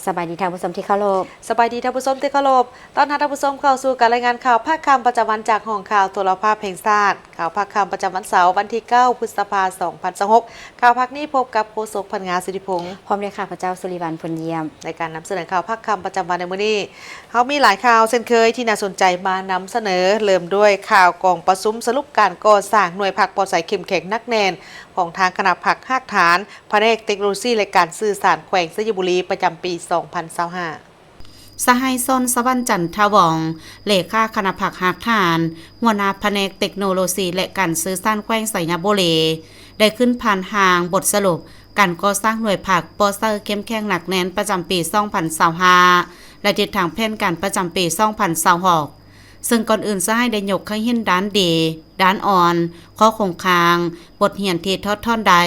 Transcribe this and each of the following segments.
ສະບາຍດີທ່ານຜູ້ຊົມທີ່ເຄົາລົບ. ສະບາຍດີທ່ານຜູ້ຊົມທີ່ເຄົາລົບ. ຕ້ອນຮັບທ່ານຜູ້ຊົມເຂົ້າສູ່ການລາຍງານຂ່າວພາກຄ່ຳປະຈຳວັນຈາກຫ້ອງຂ່າວໂທລະພາບແຫ່ງຊາດ. ຂ່າວພາກຄ່ຳປະຈຳວັນເສົາ ວັນທີເກົ້າ ພຶດສະພາ ສອງພັນຊາວຫົກ. ຂ່າວພາກນີ້ພົບກັບໂຄສົກ ພັນງາ ສິດທິພົງ ພ້ອມດ້ວຍຂ້າພະເຈົ້າ ສຸລິວັນ ພົນຢ້ຽມ. ໃນການນຳສະເໜີຂ່າວພາກຄ່ຳປະຈຳວັນໃນມື້ນີ້, ເຮົາມີຫຼາຍຂ່າວເຊັ່ນເຄີຍທີ່ໜ້າສົນໃຈມານຳສະເໜີ, ເລີ່ມດ້ວຍຂ່າວກອງປະຊຸມສະຫຼຸບການກໍ່ສ້າງໜ່ວຍພັກປອດໃສເຂັ້ມແຂງໜັກແໜ້ນຂອງທາງຄະນະພັກຮາກຖານ ພະແນກເຕັກໂນໂລຊີ ແລະ ການສື່ສານແຂວງໄຊຍະບູລີ ປະຈຳປີສອງພັນຊາວຫ້າ. ສະຫາຍ ສອນສະຫວັນ ຈັນທະວອງ ເລຂາຄະນະພັກຮາກຖານ ຫົວໜ້າພະແນກເຕັກໂນໂລຊີ ແລະ ການສື່ສານແຂວງໄຊຍະບູລີ ໄດ້ຂຶ້ນຜ່ານຮ່າງບົດສະຫຼຸບການກໍ່ສ້າງໜ່ວຍພັກປອດໃສເຂັ້ມແຂງໜັກແໜ້ນປະຈຳປີສອງພັນຊາວຫ້າ ແລະ ທິດທາງແຜນການປະຈຳປີສອງພັນຊາວຫົກ. ເຊິ່ງກ່ອນອື່ນສະຫາຍໄດ້ຍົກໃຫ້ເຫັນດ້ານດີ, ດ້ານອ່ອນ, ຂໍ້ຄົງຄ້າງ, ບົດຮຽນທີ່ຖອດຖອນໄດ້,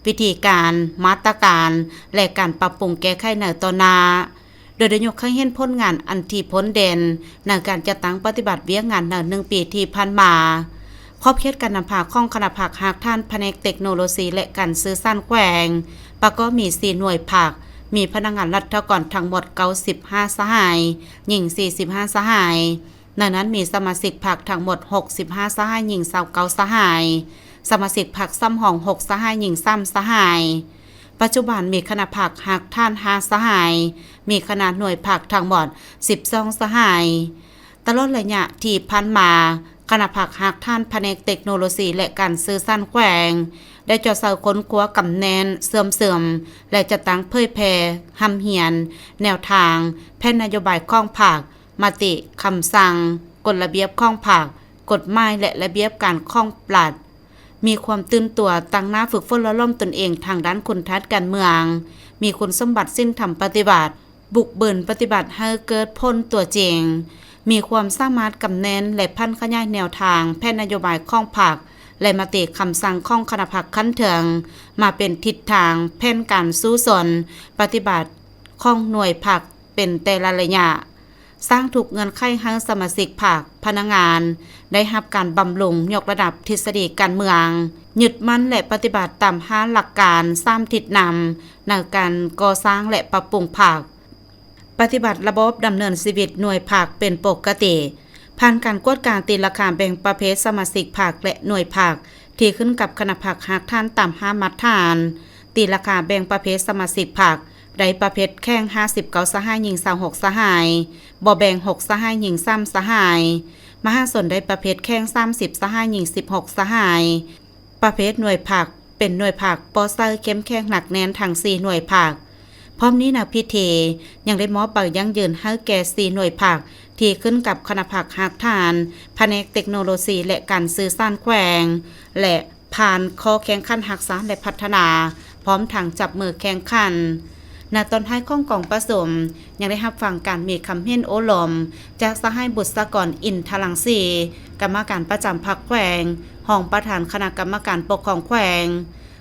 ວິທີການ, ມາດຕະການ ແລະ ການປັບປຸງແກ້ໄຂໃນຕໍ່ໜ້າ, ໂດຍໄດ້ຍົກໃຫ້ເຫັນຜົນງານອັນທີ່ພົ້ນເດັ່ນໃນການຈັດຕັ້ງປະຕິບັດວຽກງານໃນໜຶ່ງປີທີ່ຜ່ານມາ. ຂອບເຂດການນຳພາຂອງຄະນະພັກຮາກຖານພະແນກເຕັກໂນໂລຊີ ແລະ ການສື່ສານແຂວງ ປະກອບມີສີ່ໜ່ວຍພັກ, ມີພະນັກງານລັດຖະກອນທັງໝົດເກົ້າສິບຫ້າສະຫາຍ, ຍິງສີ່ສິບຫ້າສະຫາຍ. ໃນນັ້ນມີສະມາຊິກພັກທັງໝົດຫົກສິບຫ້າສະຫາຍ, ຍິງຊາວເກົ້າສະຫາຍ, ສະມາຊິກພັກສຳຮອງຫົກສະຫາຍ, ຍິງສາມສະຫາຍ. ປັດຈຸບັນມີຄະນະພັກຮາກຖານຫ້າສະຫາຍ, ມີຄະນະໜ່ວຍພັກທັງໝົດສິບສອງສະຫາຍ. ຕະຫຼອດໄລຍະທີ່ຜ່ານມາ, ຄະນະພັກຮາກຖານພະແນກເຕັກໂນໂລຊີ ແລະ ການສື່ສານແຂວງ ໄດ້ເຈາະໃສ່ຄົ້ນຄວ້າກຳແໜ້ນ, ເຊື່ອມຊຶມ ແລະ ຈັດຕັ້ງເຜີຍແຜ່, ຮ່ຳຮຽນ, ແນວທາງ, ແຜນນະໂຍບາຍຂອງພັກ, ມະຕິ, ຄຳສັ່ງ, ກົດລະບຽບຂອງພັກ, ກົດໝາຍ ແລະ ລະບຽບການຂອງລັດ, ມີຄວາມຕື່ນຕົວ, ຕັ້ງໜ້າຝຶກຝົນຫຼໍ່ຫຼອມຕົນເອງທາງດ້ານຄຸນທາດການເມືອງ, ມີຄຸນສົມບັດສິນທຳປະຕິບັດ, ບຸກບືນປະຕິບັດໃຫ້ເກີດຜົນຕົວຈິງ, ມີຄວາມສາມາດກຳແໜ້ນ ແລະ ຜັນຂະຫຍາຍແນວທາງ, ແຜນນະໂຍບາຍຂອງພັກ ແລະ ມະຕິຄຳສັ່ງຂອງຄະນະພັກຂັ້ນເທິງ ມາເປັນທິດທາງ, ແຜນການສູ້ຊົນປະຕິບັດຂອງໜ່ວຍພັກເປັນແຕ່ລະໄລຍະ. ສ້າງທຸກເງື່ອນໄຂໃຫ້ສະມາຊິກພັກ, ພະນັກງານ ໄດ້ຮັບການບຳລຸງຍົກລະດັບທິດສະດີການເມືອງ, ຍຶດໝັ້ນ ແລະ ປະຕິບັດຕາມຫ້າຫຼັກການ, ສາມທິດນຳໃນການກໍ່ສ້າງ ແລະ ປັບປຸງພັກ, ປະຕິບັດລະບອບດຳເນີນຊີວິດໜ່ວຍພັກເປັນປົກກະຕິ, ຜ່ານການກວດກາຕີລາຄາແບ່ງປະເພດສະມາຊິກພັກ ແລະ ໜ່ວຍພັກ ທີ່ຂຶ້ນກັບຄະນະພັກຮາກຖານຕາມຫ້າມາດຖານ, ຕີລາຄາແບ່ງປະເພດສະມາຊິກພັກ ໄດ້ປະເພດແຂງຫ້າສິບເກົ້າສະຫາຍ, ຍິງຊາວຫົກສະຫາຍ, ບໍ່ແບ່ງຫົກສະຫາຍ, ຍິງສາມສະຫາຍ, ມະຫາຊົນໄດ້ປະເພດແຂງສາມສິບສະຫາຍ, ຍິງສິບຫົກສະຫາຍ, ປະເພດໜ່ວຍພັກ ເປັນໜ່ວຍພັກປອດໃສເຂັ້ມແຂງໜັກແໜ້ນທັງສີ່ໜ່ວຍພັກ. ພ້ອມນີ້ ໃນພິທີຍັງໄດ້ມອບໃບຢັ້ງຢືນໃຫ້ແກ່ສີ່ໜ່ວຍພັກ ທີ່ຂຶ້ນກັບຄະນະພັກຮາກຖານ ພະແນກເຕັກໂນໂລຊີ ແລະ ການສື່ສານແຂວງ ແລະ ຜ່ານຂໍ້ແຂ່ງຂັນຮັກສາ ແລະ ພັດທະນາ, ພ້ອມທັງຈັບມືແຂ່ງຂັນ. ໃນຕອນທ້າຍຂອງກອງປະຊຸມ ຍັງໄດ້ຮັບຟັງການມີຄຳເຫັນໂອ້ລົມຈາກສະຫາຍ ບຸດສາກອນ ອິນທະລັງສີ, ກຳມະການປະຈຳພັກແຂວງ, ຮອງປະທານຄະນະກຳມະການປົກຄອງແຂວງ,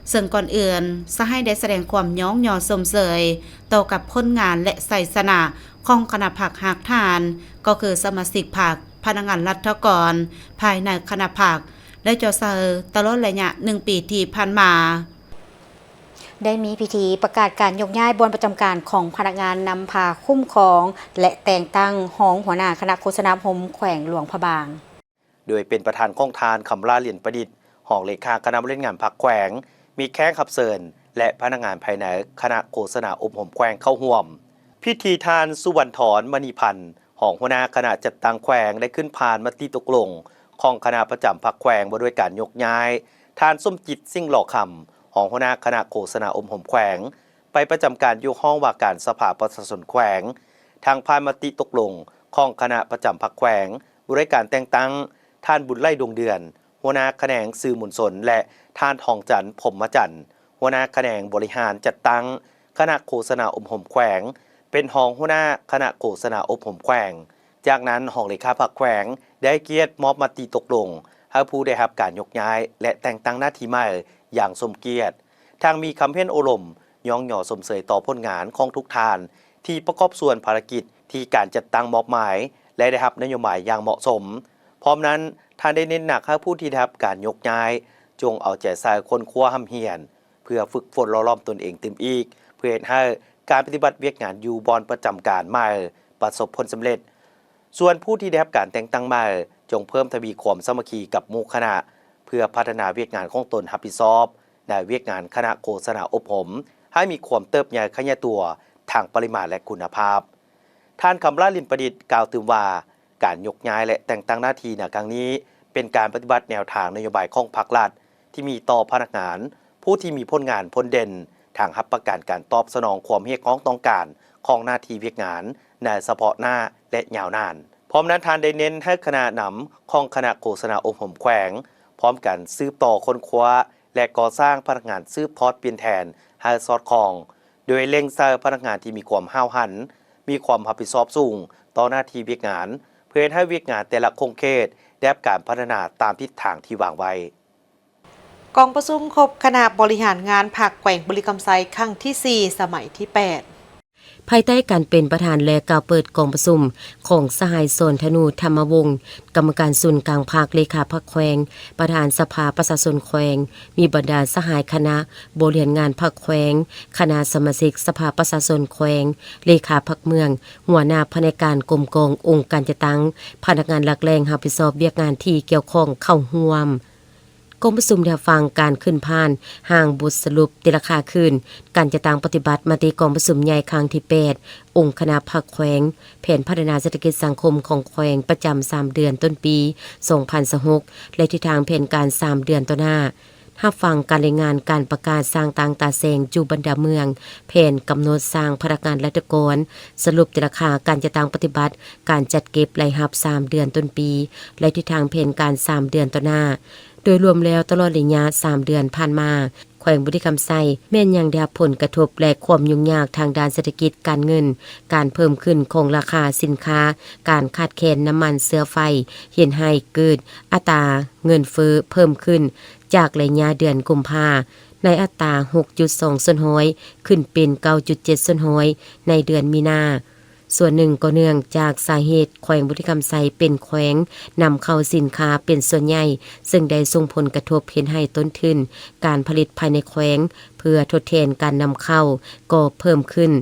ເຊິ່ງກ່ອນອື່ນ ສະຫາຍໄດ້ສະແດງຄວາມຍ້ອງຍໍຊົມເຊີຍຕໍ່ກັບຜົນງານ ແລະ ໄຊຊະນະຂອງຄະນະພັກຮາກຖານ, ກໍຄືສະມາຊິກພັກ, ພະນັກງານລັດຖະກອນພາຍໃນຄະນະພັກ ແລະ ເຈາະໃສ່ຕະຫຼອດໄລຍະໜຶ່ງປີທີ່ຜ່ານມາ. ໄດ້ມີພິທີປະກາດການຍົກຍ້າຍບ່ອນປະຈຳການຂອງພະນັກງານນຳພາຄຸ້ມຄອງ ແລະ ແຕ່ງຕັ້ງຮອງຫົວໜ້າຄະນະໂຄສະນາອົບຮົມແຂວງຫຼວງພະບາງ. ໂດຍເປັນປະທານຂອງທ່ານ ຄຳຫຼ້າ ຫຼຽນປະດິດ ຮອງເລຂາຄະນະບໍລິຫານງານພັກແຂວງ, ມີແຂກຮັບເຊີນ ແລະ ພະນັກງານພາຍໃນຄະນະໂຄສະນາອົບຮົມແຂວງເຂົ້າຮ່ວມ. ພິທີ ທ່ານ ສຸວັນທອນ ມະນີພັນ ຮອງຫົວໜ້າຄະນະຈັດຕັ້ງແຂວງ ໄດ້ຂຶ້ນຜ່ານມະຕິຕົກລົງຂອງຄະນະປະຈຳພັກແຂວງ ວ່າດ້ວຍການຍົກຍ້າຍທ່ານ ສົມຈິດ ສິງຫຼໍຄຳ ຮອງຫົວໜ້າຄະນະໂຄສະນາອົບຮົມແຂວງ ໄປປະຈຳການຢູ່ຫ້ອງວ່າການສະພາປະຊາຊົນແຂວງ. ທັງຜ່ານມະຕິຕົກລົງຂອງຄະນະປະຈຳພັກແຂວງ ວ່າດ້ວຍການແຕ່ງຕັ້ງ ທ່ານ ບຸນໄຫຼ ດວງເດືອນ ຫົວໜ້າຂະແໜງສື່ມວນຊົນ ແລະ ທ່ານ ທອງຈັນ ພົມມະຈັນ ຫົວໜ້າຂະແໜງບໍລິຫານຈັດຕັ້ງຄະນະໂຄສະນາອົບຮົມແຂວງ ເປັນຮອງຫົວໜ້າຄະນະໂຄສະນາອົບຮົມແຂວງ. ຈາກນັ້ນ ຮອງເລຂາພັກແຂວງໄດ້ໃຫ້ກຽດມອບມະຕິຕົກລົງໃຫ້ຜູ້ໄດ້ຮັບການຍົກຍ້າຍ ແລະ ແຕ່ງຕັ້ງໜ້າທີ່ໃໝ່ຢ່າງສົມກຽດ. ທັງມີຄຳເຫັນໂອ້ລົມຍ້ອງຍໍຊົມເຊີຍຕໍ່ຜົນງານຂອງທຸກທ່ານ ທີ່ປະກອບສ່ວນພາລະກິດທີ່ການຈັດຕັ້ງມອບໝາຍ ແລະ ໄດ້ຮັບນະໂຍບາຍຢ່າງເໝາະສົມ. ພ້ອມນັ້ນ, ທ່ານໄດ້ເນັ້ນໜັກໃຫ້ຜູ້ທີ່ໄດ້ຮັບການຍົກຍ້າຍ ຈົ່ງເອົາໃຈໃສ່ຄົ້ນຄວ້າຮ່ຳຮຽນ ເພື່ອຝຶກຝົນຫຼໍ່ຫຼອມຕົນເອງຕື່ມອີກ ເພື່ອເຮັດໃຫ້ ການປະຕິບັດວຽກງານຢູ່ບ່ອນປະຈຳການໃໝ່ປະສົບຜົນສຳເລັດ. ສ່ວນຜູ້ທີ່ໄດ້ຮັບການແຕ່ງຕັ້ງໃໝ່ ຈົ່ງເພີ່ມທະວີຄວາມສາມັກຄີກັບໝູ່ຄະນະ ເພື່ອພັດທະນາວຽກງານຂອງຕົນຮັບຜິດຊອບ ໃນວຽກງານຄະນະໂຄສະນາອົບຮົມ ໃຫ້ມີຄວາມເຕີບໃຫຍ່ຂະຫຍາຍຕົວທາງປະລິມານ ແລະ ຄຸນນະພາບ. ທ່ານ ຄຳຫຼ້າ ລິມປະດິດ ກ່າວຕື່ມວ່າ ການຍົກຍ້າຍ ແລະ ແຕ່ງຕັ້ງໜ້າທີ່ໃນຄັ້ງນີ້ ເປັນການປະຕິບັດແນວທາງນະໂຍບາຍຂອງພັກລັດ ທີ່ມີຕໍ່ພະນັກງານ ຜູ້ທີ່ມີຜົນງານພົ້ນເດັ່ນ ທັງຮັບປະກັນການຕອບສະໜອງຄວາມຮຽກຮ້ອງຕ້ອງການຂອງໜ້າທີ່ວຽກງານໃນສະເພາະໜ້າ ແລະ ຍາວນານ. ພ້ອມນັ້ນ, ທ່ານໄດ້ເນັ້ນໃຫ້ຄະນະນຳຂອງຄະນະໂຄສະນາອົບຮົມແຂວງ ພ້ອມກັນສືບຕໍ່ຄົ້ນຄວ້າ ແລະ ກໍ່ສ້າງພະນັກງານສືບທອດປ່ຽນແທນໃຫ້ສອດຄ່ອງ, ໂດຍເລັ່ງໃສ່ພະນັກງານທີ່ມີຄວາມຫ້າວຫັນ, ມີຄວາມຮັບຜິດຊອບສູງຕໍ່ໜ້າທີ່ວຽກງານ, ເພື່ອເຮັດໃຫ້ວຽກງານແຕ່ລະຂົງເຂດໄດ້ຮັບການພັດທະນາຕາມທິດທາງທີ່ວາງໄວ້. ກອງປະຊຸມຄົບຄະນະບໍລິຫານງານພັກແຂວງບໍລິຄຳໄຊ ຄັ້ງທີສີ່ ສະໄໝທີແປດ. ພາຍໃຕ້ການເປັນປະທານ ແລະ ກ່າວເປີດກອງປະຊຸມຂອງສະຫາຍ ສອນທະນູ ທຳມະວົງ ກຳມະການສູນກາງພັກ, ເລຂາພັກແຂວງ, ປະທານສະພາປະຊາຊົນແຂວງ, ມີບັນດາສະຫາຍຄະນະບໍລິຫານງານພັກແຂວງ, ຄະນະສະມາຊິກສະພາປະຊາຊົນແຂວງ, ເລຂາພັກເມືອງ, ຫົວໜ້າພະແນກການກົມກອງອົງການຈັດຕັ້ງ, ພະນັກງານຫຼັກແຫຼ່ງຮັບຜິດຊອບວຽກງານທີ່ກ່ຽວຂ້ອງເຂົ້າຮ່ວມ. ກອງປະຊຸມໄດ້ຮັບຟັງການຂຶ້ນຜ່ານຮ່າງບົດສະຫຼຸບແຕ່ລະຄ່າຄືນ, ການຈັດຕັ້ງປະຕິບັດມະຕິກອງປະຊຸມໃຫຍ່ຄັ້ງທີແປດ ອົງຄະນະພັກແຂວງ, ແຜນພັດທະນາເສດຖະກິດສັງຄົມຂອງແຂວງປະຈຳສາມເດືອນຕົ້ນປີສອງພັນຊາວຫົກ ແລະ ທິດທາງແຜນການສາມເດືອນຕໍ່ໜ້າ, ຮັບຟັງການລາຍງານການປະກາດສ້າງຕັ້ງຕາແສງຢູ່ບັນດາເມືອງ, ແຜນກຳນົດສ້າງພະນັກງານລັດຖະກອນ, ສະຫຼຸບແຕ່ລະຄ່າການຈັດຕັ້ງປະຕິບັດການຈັດເກັບລາຍຮັບສາມເດືອນຕົ້ນປີ ແລະ ທິດທາງແຜນການສາມເດືອນຕໍ່ໜ້າ. ໂດຍລວມແລ້ວ, ຕະຫຼອດໄລຍະສາມເດືອນຜ່ານມາ, ແຂວງບໍລິຄຳໄຊແມ່ນຍັງໄດ້ຮັບຜົນກະທົບ ແລະ ຄວາມຫຍຸ້ງຍາກທາງດ້ານເສດຖະກິດການເງິນ, ການເພີ່ມຂຶ້ນຂອງລາຄາສິນຄ້າ, ການຂາດແຄນນ້ຳມັນເຊື້ອໄຟ ເຮັດໃຫ້ເກີດອັດຕາເງິນເຟີ້ເພີ່ມຂຶ້ນຈາກໄລຍະເດືອນກຸມພາ ໃນອັດຕາຫົກຈຸດສອງສ່ວນຮ້ອຍ ຂຶ້ນເປັນເກົ້າຈຸດເຈັດສ່ວນຮ້ອຍໃນເດືອນມີນາ. ສ່ວນໜຶ່ງກໍເນື່ອງຈາກສາເຫດແຂວງບໍລິຄຳໄຊເປັນແຂວງນຳເຂົ້າສິນຄ້າເປັນສ່ວນໃຫຍ່, ເຊິ່ງໄດ້ສົ່ງຜົນກະທົບເຮັດໃຫ້ຕົ້ນທຶນການຜະລິດພາຍໃນແຂວງເພື່ອທົດແທນການນຳເຂົ້າກໍເພີ່ມຂຶ້ນ.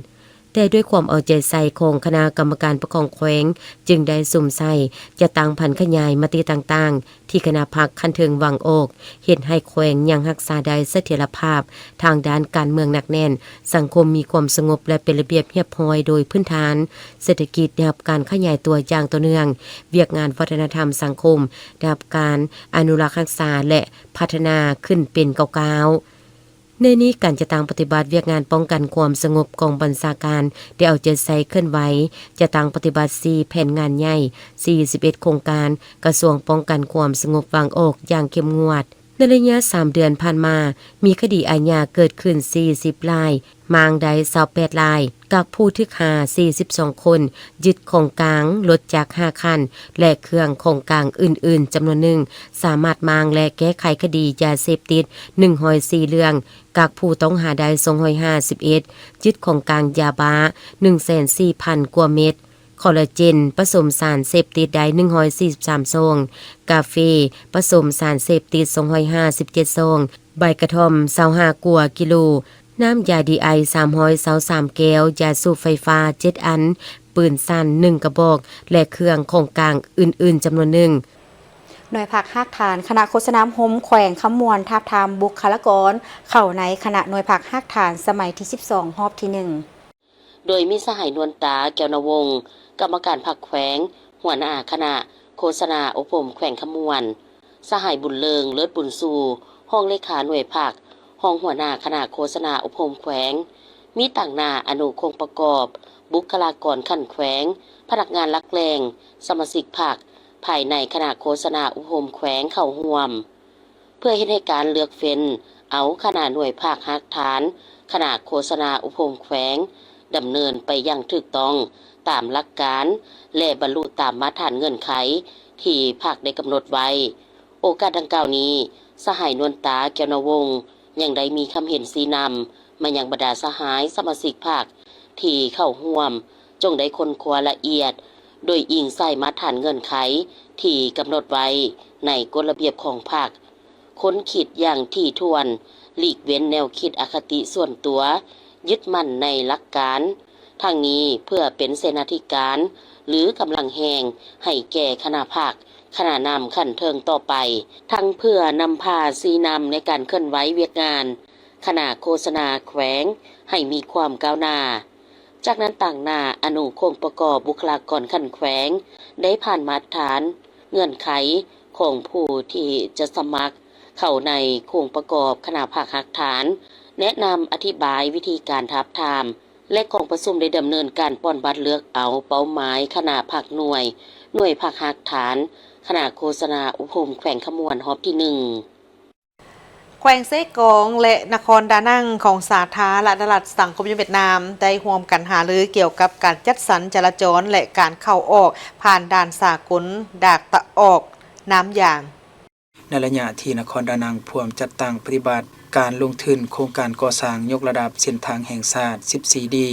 ແຕ່ດ້ວຍຄວາມເອົາໃຈໃສ່ຂອງຄະນະກຳມະການປົກຄອງແຂວງ, ຈຶ່ງໄດ້ສຸມໃສ່ຈັດຕັ້ງຜັນຂະຫຍາຍມະຕິຕ່າງໆ ທີ່ຄະນະພັກຂັ້ນເທິງວາງອອກ ເຮັດໃຫ້ແຂວງຍັງຮັກສາໄດ້ສະຖຽນລະພາບທາງດ້ານການເມືອງໜັກແໜ້ນ, ສັງຄົມມີຄວາມສະຫງົບ ແລະ ເປັນລະບຽບຮຽບຮ້ອຍໂດຍພື້ນຖານ, ເສດຖະກິດໄດ້ຮັບການຂະຫຍາຍຕົວຢ່າງຕໍ່ເນື່ອງ, ວຽກງານວັດທະນະທຳສັງຄົມໄດ້ຮັບການອະນຸລັກຮັກສາ ແລະ ພັດທະນາຂຶ້ນເປັນກ້າວໆ. ໃນນີ້, ການຈັດຕັ້ງປະຕິບັດວຽກງານປ້ອງກັນຄວາມສະຫງົບກອງບັນຊາການໄດ້ເອົາໃຈໃສ່ເຄື່ອນໄຫວ ຈັດຕັ້ງປະຕິບັດສີ່ແຜນງານໃຫຍ່, ສີ່ສິບເອັດໂຄງການ, ກະຊວງປ້ອງກັນຄວາມສະຫງົບວາງອອກຢ່າງເຂັ້ມງວດ. ໃນໄລຍະສາມເດືອນຜ່ານມາ, ມີຄະດີອາຍາເກີດຂຶ້ນສີ່ສິບລາຍ, ມ້າງໄດ້ຊາວແປດລາຍ, ກັກຜູ້ຖືກຫາສີ່ສິບສອງຄົນ, ຍຶດຂອງກາງລົດຈັກຫ້າຄັນ ແລະ ເຄື່ອງຂອງກາງອື່ນໆຈຳນວນໜຶ່ງ, ສາມາດມ້າງ ແລະ ແກ້ໄຂຄະດີຢາເສບຕິດໜຶ່ງຮ້ອຍສີ່ເລື່ອງ, ກັກຜູ້ຕ້ອງຫາໄດ້ສອງຮ້ອຍຫ້າສິບເອັດ, ຍຶດຂອງກາງຢາບ້າໜຶ່ງແສນສີ່ພັນກວ່າເມັດ, ຄໍລາເຈນປະສົມສານເສບຕິດໄດ້ໜຶ່ງຮ້ອຍສີ່ສິບສາມຊອງ, ກາເຟປະສົມສານເສບຕິດສອງຮ້ອຍຫ້າສິບເຈັດຊອງ, ໃບກະທ່ອມຊາວຫ້າກວ່າກິໂລ, ນ້ຳຢາດີໄອສາມຮ້ອຍຊາວສາມແກ້ວ, ຢາສູບໄຟຟ້າເຈັດອັນ, ປືນສັ້ນໜຶ່ງກະບອກ ແລະ ເຄື່ອງຂອງກາງອື່ນໆຈຳນວນໜຶ່ງ. ໜ່ວຍພັກຮາກຖານຄະນະໂຄສະນາອົບຮົມແຂວງຄຳມ່ວນ ທາບທາມບຸກຄະລາກອນເຂົ້າໃນຄະນະໜ່ວຍພັກຮາກຖານສະໄໝທີສິບສອງ ຮອບທີໜຶ່ງ. ໂດຍມີສະຫາຍ ນວນຕາ ແກ້ວນະວົງ ກຳມະການພັກແຂວງ, ຫົວໜ້າຄະນະໂຄສະນາອົບຮົມແຂວງຄຳມ່ວນ, ສະຫາຍ ບຸນເລີງ ເລີດບຸນຊູ ຮອງເລຂາໜ່ວຍພັກ, ຮອງຫົວໜ້າຄະນະໂຄສະນາອົບຮົມແຂວງ, ມີຕາງໜ້າອະນຸໂຄງປະກອບ, ບຸກຄະລາກອນຂັ້ນແຂວງ, ພະນັກງານຫຼັກແຫຼ່ງ, ສະມາຊິກພັກ ພາຍໃນຄະນະໂຄສະນາອົບຮົມແຂວງເຂົ້າຮ່ວມ. ເພື່ອເຮັດໃຫ້ການເລືອກເຟ້ນເອົາຄະນະໜ່ວຍພັກຮາກຖານຄະນະໂຄສະນາອົບຮົມແຂວງ ດຳເນີນໄປຢ່າງຖືກຕ້ອງຕາມຫຼັກການ ແລະ ບັນລຸຕາມມາດຖານເງື່ອນໄຂທີ່ພັກໄດ້ກຳນົດໄວ້. ໂອກາດດັ່ງກ່າວນີ້, ສະຫາຍ ນວນຕາ ແກ້ວນະວົງ ຍັງໄດ້ມີຄຳເຫັນຊີ້ນຳມາຍັງບັນດາສະຫາຍສະມາຊິກພັກທີ່ເຂົ້າຮ່ວມ ຈົ່ງໄດ້ຄົ້ນຄວ້າລະອຽດ ໂດຍອີງໃສ່ມາດຖານເງື່ອນໄຂທີ່ກຳນົດໄວ້ໃນກົດລະບຽບຂອງພັກ, ຄົ້ນຄິດຢ່າງຖີ່ຖ້ວນ, ຫຼີກເວັ້ນແນວຄິດອະຄະຕິສ່ວນຕົວ ຍຶດໝັ້ນໃນຫຼັກການ, ທັງນີ້ເພື່ອເປັນເສນາທິການ ຫຼື ກຳລັງແຮງໃຫ້ແກ່ຄະນະພັກ, ຄະນະນຳຂັ້ນເທິງຕໍ່ໄປ, ທັງເພື່ອນຳພາຊີ້ນຳໃນການເຄື່ອນໄຫວວຽກງານຄະນະໂຄສະນາແຂວງໃຫ້ມີຄວາມກ້າວໜ້າ. ຈາກນັ້ນ, ຕາງໜ້າອະນຸໂຄງປະກອບບຸກຄະລາກອນຂັ້ນແຂວງ ໄດ້ຜ່ານມາດຕະຖານເງື່ອນໄຂຂອງຜູ້ທີ່ຈະສະໝັກເຂົ້າໃນໂຄງປະກອບຄະນະພັກຮາກຖານ, ແນະນຳອະທິບາຍວິທີການທາບທາມ ແລະ ກອງປະຊຸມໄດ້ດຳເນີນການປ່ອນບັດເລືອກເອົາເປົ້າໝາຍຄະນະພັກໜ່ວຍ, ໜ່ວຍພັກຮາກຖານ, ຄະນະໂຄສະນາອົບຮົມແຂວງຄຳມ່ວນຮອບທີໜຶ່ງ. ແຂວງເຊກອງ ແລະ ນະຄອນດານັງຂອງສາທາລະນະລັດສັງຄົມນິຍົມຫວຽດນາມ ໄດ້ຮ່ວມກັນຫາລືກ່ຽວກັບການຈັດສັນຈະລາຈອນ ແລະ ການເຂົ້າອອກຜ່ານດ່ານສາກົນດາກຕາອອກນ້ຳຢາງ. ໃນໄລຍະທີ່ນະຄອນດານັງພວມຈັດຕັ້ງປະຕິບັດການລົງທຶນໂຄງການກໍ່ສ້າງຍົກລະດັບເສັ້ນທາງແຫ່ງຊາດ ສິບສີ່ ດີ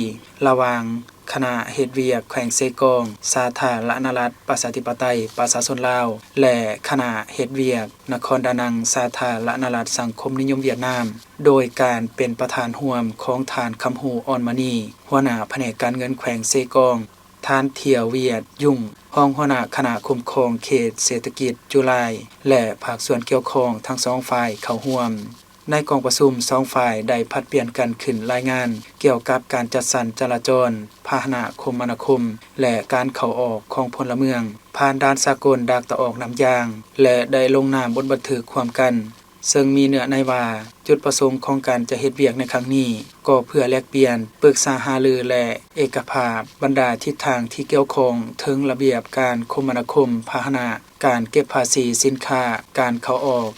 ລະຫວ່າງຄະນະເຮັດວຽກແຂວງເຊກອງ ສາທາລະນະລັດປະຊາທິປະໄຕປະຊາຊົນລາວ ແລະ ຄະນະເຮັດວຽກນະຄອນດານັງ ສາທາລະນະລັດສັງຄົມນິຍົມຫວຽດນາມ ໂດຍການເປັນປະທານຮ່ວມຂອງທ່ານ ຄຳຮູ້ ອອນມະນີ ຫົວໜ້າພະແນກການເງິນແຂວງເຊກອງ, ທ່ານ ທຽວ ຫວຽດ ຍຸງ ຮອງຫົວໜ້າຄະນະຄຸ້ມຄອງເຂດເສດຖະກິດຈຸລາຍ ແລະ ພາກສ່ວນກ່ຽວຂ້ອງທັງສອງຝ່າຍເຂົ້າຮ່ວມ. ໃນກອງປະຊຸມ, ສອງຝ່າຍໄດ້ຜັດປ່ຽນກັນຂຶ້ນລາຍງານກ່ຽວກັບການຈັດສັນຈະລາຈອນ, ພາຫະນະຄົມມະນາຄົມ ແລະ ການເຂົ້າອອກຂອງພົນລະເມືອງ ຜ່ານດ່ານສາກົນດາກຕາອອກນ້ຳຢາງ ແລະ ໄດ້ລົງນາມບົດບັນທຶກຮ່ວມກັນ. ເຊິ່ງມີເນື້ອໃນວ່າ ຈຸດປະສົງຂອງການຈະເຮັດວຽກໃນຄັ້ງນີ້ ກໍເພື່ອແລກປ່ຽນ, ປຶກສາຫາລື ແລະ ເອກະພາບບັນດາທິດທາງທີ່ກ່ຽວຂ້ອງເຖິງລະບຽບການຄົມມະນາຄົມ, ພາຫະນະ, ການເກັບພາສີສິນຄ້າ, ການເຂົ້າອອກ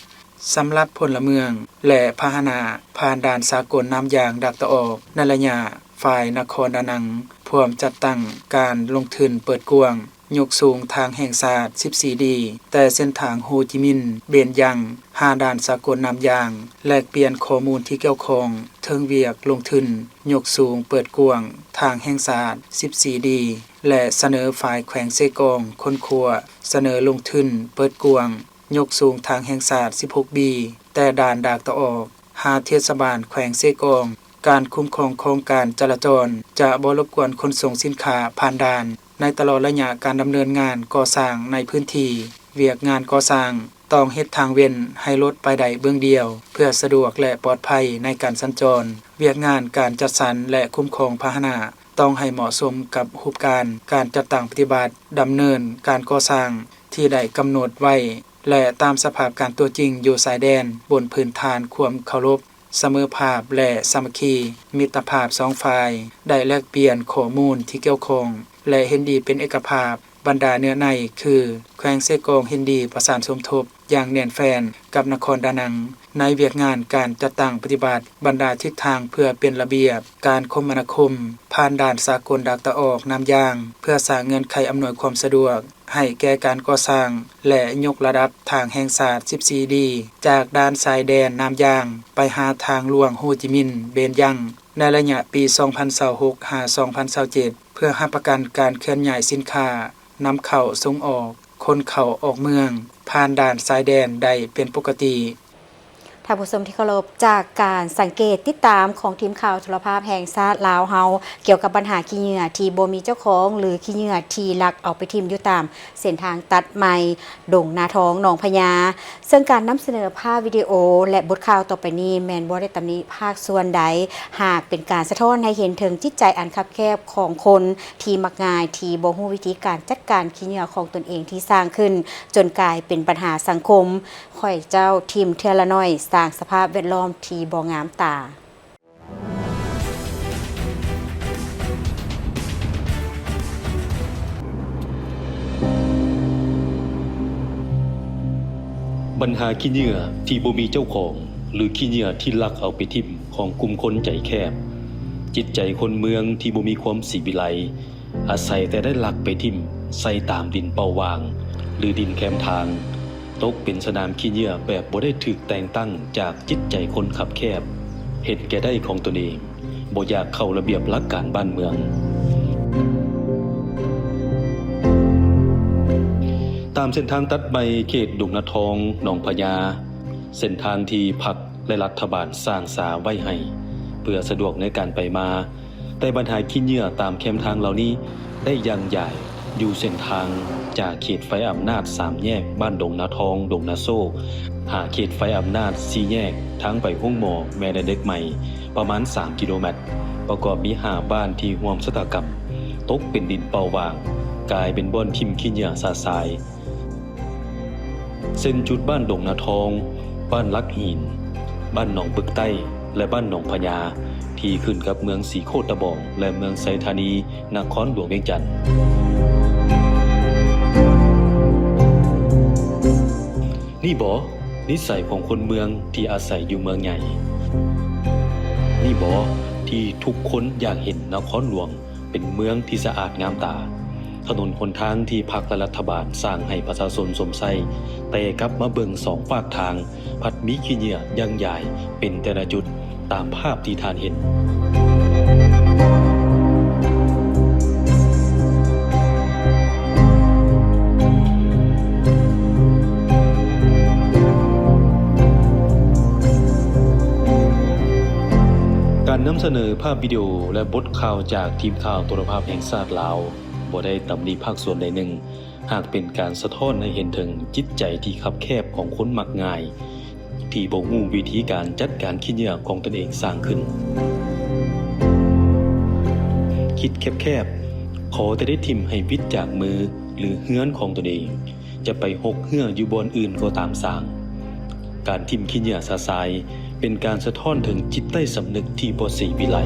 ສຳລັບພົນລະເມືອງ ແລະ ພາຫະນະຜ່ານດ່ານສາກົນນ້ຳຢາງດາກຕາອອກ ໃນໄລຍະຝ່າຍນະຄອນດານັງພວມຈັດຕັ້ງການລົງທຶນເປີດກວ້າງ ຍົກສູງທາງແຫ່ງຊາດ ສິບສີ່ ດີ ແຕ່ເສັ້ນທາງໂຮຈິມິນ ເບນຢັງ ຫາດ່ານສາກົນນ້ຳຢາງ, ແລກປ່ຽນຂໍ້ມູນທີ່ກ່ຽວຂ້ອງເຖິງວຽກລົງທຶນຍົກສູງເປີດກວ້າງທາງແຫ່ງຊາດ ສິບສີ່ ດີ ແລະ ສະເໜີຝ່າຍແຂວງເຊກອງຄົ້ນຄວ້າສະເໜີລົງທຶນເປີດກວ້າງຍົກສູງທາງແຫ່ງຊາດ ສິບຫົກ ບີ ແຕ່ດ່ານດາກຕາອອກ ຫາເທດສະບານແຂວງເຊກອງ. ການຄຸ້ມຄອງຂອງການຈະລາຈອນຈະບໍ່ລົບກວນຂົນສົ່ງສິນຄ້າຜ່ານດ່ານ. ໃນຕະຫຼອດໄລຍະການດຳເນີນງານກໍ່ສ້າງໃນພື້ນທີ່, ວຽກງານກໍ່ສ້າງຕ້ອງເຮັດທາງເວັ້ນໃຫ້ລົດໄປໄດ້ເບື້ອງດຽວ ເພື່ອສະດວກ ແລະ ປອດໄພໃນການສັນຈອນ. ວຽກງານການຈັດສັນ ແລະ ຄຸ້ມຄອງພາຫະນະຕ້ອງໃຫ້ເໝາະສົມກັບຮູບການການຈັດຕັ້ງປະຕິບັດດຳເນີນການກໍ່ສ້າງທີ່ໄດ້ກຳນົດໄວ້ ແລະ ຕາມສະພາບການຕົວຈິງຢູ່ຊາຍແດນ ບົນພື້ນຖານຄວາມເຄົາລົບ ສະເໝີພາບ ແລະ ສາມັກຄີ, ມິດຕະພາບສອງຝ່າຍ ໄດ້ແລກປ່ຽນຂໍ້ມູນທີ່ກ່ຽວຂ້ອງ ແລະ ເຫັນດີເປັນເອກະພາບ. ບັນດາເນື້ອໃນຄື ແຂວງເຊກອງເຫັນດີປະສານສົມທົບຢ່າງແໜ້ນແຟ້ນກັບນະຄອນດານັງ ໃນວຽກງານການຈັດຕັ້ງປະຕິບັດບັນດາທິດທາງເພື່ອເປັນລະບຽບການຄົມມະນາຄົມ ຜ່ານດ່ານສາກົນດາກຕາອອກນ້ຳຢາງ ເພື່ອສ້າງເງື່ອນໄຂອຳນວຍຄວາມສະດວກ ໃຫ້ແກ່ການກໍ່ສ້າງ ແລະ ຍົກລະດັບທາງແຫ່ງຊາດ ສິບສີ່ ດີ ຈາກດ່ານຊາຍແດນນ້ຳຢາງ ໄປຫາທາງຫຼວງໂຮຈິມິນ ເບນຢັງ ໃນໄລຍະປີສອງພັນຊາວຫົກ ຫາ ສອງພັນຊາວເຈັດ ເພື່ອຮັບປະກັນການເຄື່ອນຍ້າຍສິນຄ້ານຳເຂົ້າສົ່ງອອກ, ຄົນເຂົ້າອອກເມືອງ ຜ່ານດ່ານຊາຍແດນໄດ້ເປັນປົກກະຕິ. ທ່ານຜູ້ຊົມທີ່ເຄົາລົບ, ຈາກການສັງເກດຕິດຕາມຂອງທີມຂ່າວໂທລະພາບແຫ່ງຊາດລາວເຮົາ ກ່ຽວກັບບັນຫາຂີ້ເຫຍື້ອທີ່ບໍ່ມີເຈົ້າຂອງ ຫຼື ຂີ້ເຫຍື້ອທີ່ລັກເອົາໄປຖິ້ມຢູ່ຕາມເສັ້ນທາງຕັດໃໝ່ ດົງນາທອງ ໜອງພະຍາ. ເຊິ່ງການນຳສະເໜີພາບວິດີໂອ ແລະ ບົດຂ່າວຕໍ່ໄປນີ້ ແມ່ນບໍ່ໄດ້ຕຳໜິພາກສ່ວນໃດ, ຫາກເປັນການສະທ້ອນໃຫ້ເຫັນເຖິງຈິດໃຈອັນຄັບແຄບຂອງຄົນທີ່ມັກງ່າຍ ທີ່ບໍ່ຮູ້ວິທີການຈັດການຂີ້ເຫຍື້ອຂອງຕົນເອງທີ່ສ້າງຂຶ້ນ ຈົນກາຍເປັນບັນຫາສັງຄົມ. ຂ້ອຍເຈົ້າຖິ້ມເທື່ອລະໜ້ອຍ ສ້າງສະພາບແວດລ້ອມທີ່ບໍ່ງາມຕາ. ບັນຫາຂີ້ເຫຍື້ອທີ່ບໍ່ມີເຈົ້າຂອງ ຫຼື ຂີ້ເຫຍື້ອທີ່ລັກເອົາໄປຖິ້ມຂອງກຸ່ມຄົນໃຈແຄບ, ຈິດໃຈຄົນເມືອງທີ່ບໍ່ມີຄວາມສີວິໄລ, ອາໄສແຕ່ໄດ້ລັກໄປຖິ້ມໃສ່ຕາມດິນເປົ່າຫວ່າງ ຫຼື ດິນແຄມທາງ, ຕົກເປັນສະໜາມຂີ້ເຫຍື້ອແບບບໍ່ໄດ້ຖືກແຕ່ງຕັ້ງຈາກຈິດໃຈຄົນຄັບແຄບ, ເຫັນແກ່ໄດ້ຂອງຕົນເອງ, ບໍ່ຢາກເຂົ້າລະບຽບຫຼັກການບ້ານເມືອງ. ຕາມເສັ້ນທາງຕັດໃໝ່ເຂດດົງນາທອງ ໜອງພະຍາ, ເສັ້ນທາງທີ່ພັກ ແລະ ລັດຖະບານສ້າງສາໄວ້ໃຫ້ ເ ພື່ອສະດວກໃນການໄປມາ, ແຕ່ບັນຫາຂີ້ເຫຍື້ອຕາມແຄມທາງເຫຼົ່ານີ້ໄດ້ຢ່າງຢາຍຢູ່ເສັ້ນທາງຈາກເຂດໄຟອຳນາດສາມແຍກບ້ານດົງນາທອງ ດົງນາໂຊກ ຫາເຂດໄຟອຳນາດສີ່ແຍກທາງໄປໂຮງໝໍແມ່ແລະເດັກໃໝ່ ປະມານສາມກິໂລແມັດ, ປະກອບມີຫ້າບ້ານທີ່ຮ່ວມຊະຕາກຳຕົກເປັນດິນເປົ່າຫວ່າງ, ກາຍເປັນບ່ອນຖິ້ມຂີ້ເຫຍື້ອຊະຊາຍ. ເຊັ່ນ ຈຸດບ້ານດົງນາທອງ, ບ້ານຫຼັກຫີນ, ບ້ານໜອງປຶກໃຕ້ ແລະ ບ້ານໜອງພະຍາ ທີ່ຂຶ້ນກັບເມືອງສີໂຄດຕະບອງ ແລະ ເມືອງໄຊທານີ ນະຄອນຫຼວງວຽງຈັນ. ນີ້ບໍ ນິໄສຂອງຄົນເມືອງທີ່ອາໄສຢູ່ເມືອງໃຫຍ່? ນີ້ບໍ ທີ່ທຸກຄົນຢາກເຫັນນະຄອນຫຼວງ ເປັນເມືອງທີ່ສະອາດງາມຕາ. ຖະໜົນຫົນທາງທີ່ພັກ ແລະ ລັດຖະບານສ້າງໃຫ້ປະຊາຊົນຊົມໃຊ້, ແຕ່ກັບມາເບິ່ງສອງຟາກທາງ ພັດມີຂີ້ເຫຍື້ອຢ່າງຢາຍເປັນແຕ່ລະຈຸດ, ຕາມພາບທີ່ທ່ານເຫັນ. ການນຳສະເໜີພາບວິດີໂອ ແລະ ບົດຂ່າວຈາກທີມຂ່າວໂທລະພາບແຫ່ງຊາດລາວ ບໍ່ໄດ້ຕຳໜິພາກສ່ວນໃດໜຶ່ງ, ຫາກເປັນການສະທ້ອນໃຫ້ເຫັນເຖິງຈິດໃຈທີ່ຄັບແຄບຂອງຄົນມັກງ່າຍ ທີ່ບໍ່ຮູ້ວິທີການຈັດການຂີ້ເຫຍື້ອຂອງຕົນເອງສ້າງຂຶ້ນ. ຄິດແຄບໆ, ຂໍແຕ່ໄດ້ຖິ້ມໃຫ້ວິດຈາກມື ຫຼື ເຮືອນຂອງຕົນເອງ, ຈະໄປຫົກເຮື້ອຢູ່ບ່ອນອື່ນກໍຕາມຊ່າງ. ການຖິ້ມຂີ້ເຫຍື້ອຊະຊາຍ ເປັນການສະທ້ອນເຖິງຈິດໃຕ້ສຳນຶກທີ່ບໍ່ເສວິໄລ.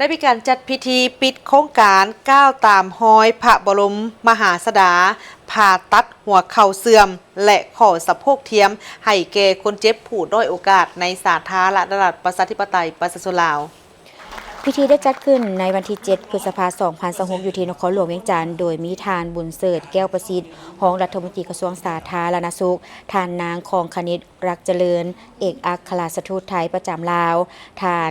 ໄດ້ມີການຈັດພິທີປິດໂຄງການກ້າວຕາມຮອຍພະບໍລົມມະຫາສະດາ, ຜ່າຕັດຫົວເຂົ່າເສື່ອມ ແລະ ຂໍ້ສະໂພກທຽມ ໃຫ້ແກ່ຄົນເຈັບຜູ້ດ້ອຍໂອກາດ ໃນສາທາລະນະລັດປະຊາທິປະໄຕປະຊາຊົນລາວ. ພິທີໄດ້ຈັດຂຶ້ນໃນວັນທີເຈັດ ພຶດສະພາ ສອງພັນຊາວຫົກ ຢູ່ທີ່ນະຄອນຫຼວງວຽງຈັນ, ໂດຍມີທ່ານ ບຸນເສີດ ແກ້ວປະສິດ ຮອງລັດຖະມົນຕີກະຊວງສາທາລະນະສຸກ, ທ່ານນາງ ຄອງຄະນິດ ລັກຈະເລີນ ເອກອັກຄະລັດຖະທູດໄທປະຈຳລາວ, ທ່ານ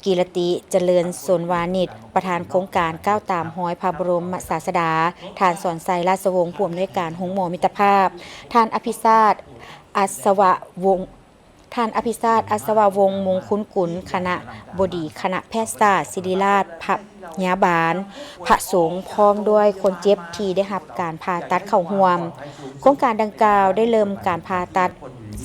ກິລະຕິ ຈະເລີນສົນວານິດ ປະທານໂຄງການກ້າວຕາມຮອຍພະບໍລົມມະສາສະດາ, ທ່ານ ສອນໄຊ ລາຊະວົງ ຜູ້ອຳນວຍການໂຮງໝໍມິດຕະພາບ, ທ່ານ ອະພິຊາດ ອັດສະວະວົງ ທ່ານ ອະພິຊາດ ອັດສະວະວົງ ມົງຄຸນກຸນ ຄະນະບໍດີຄະນະແພດສາດ ສິລິລາດພະຍາບານ, ພະສົງ ພ້ອມດ້ວຍຄົນເຈັບທີ່ໄດ້ຮັບການຜ່າຕັດເຂົ້າຮ່ວມ. ໂຄງການດັ່ງກ່າວໄດ້ເລີ່ມການຜ່າຕັດ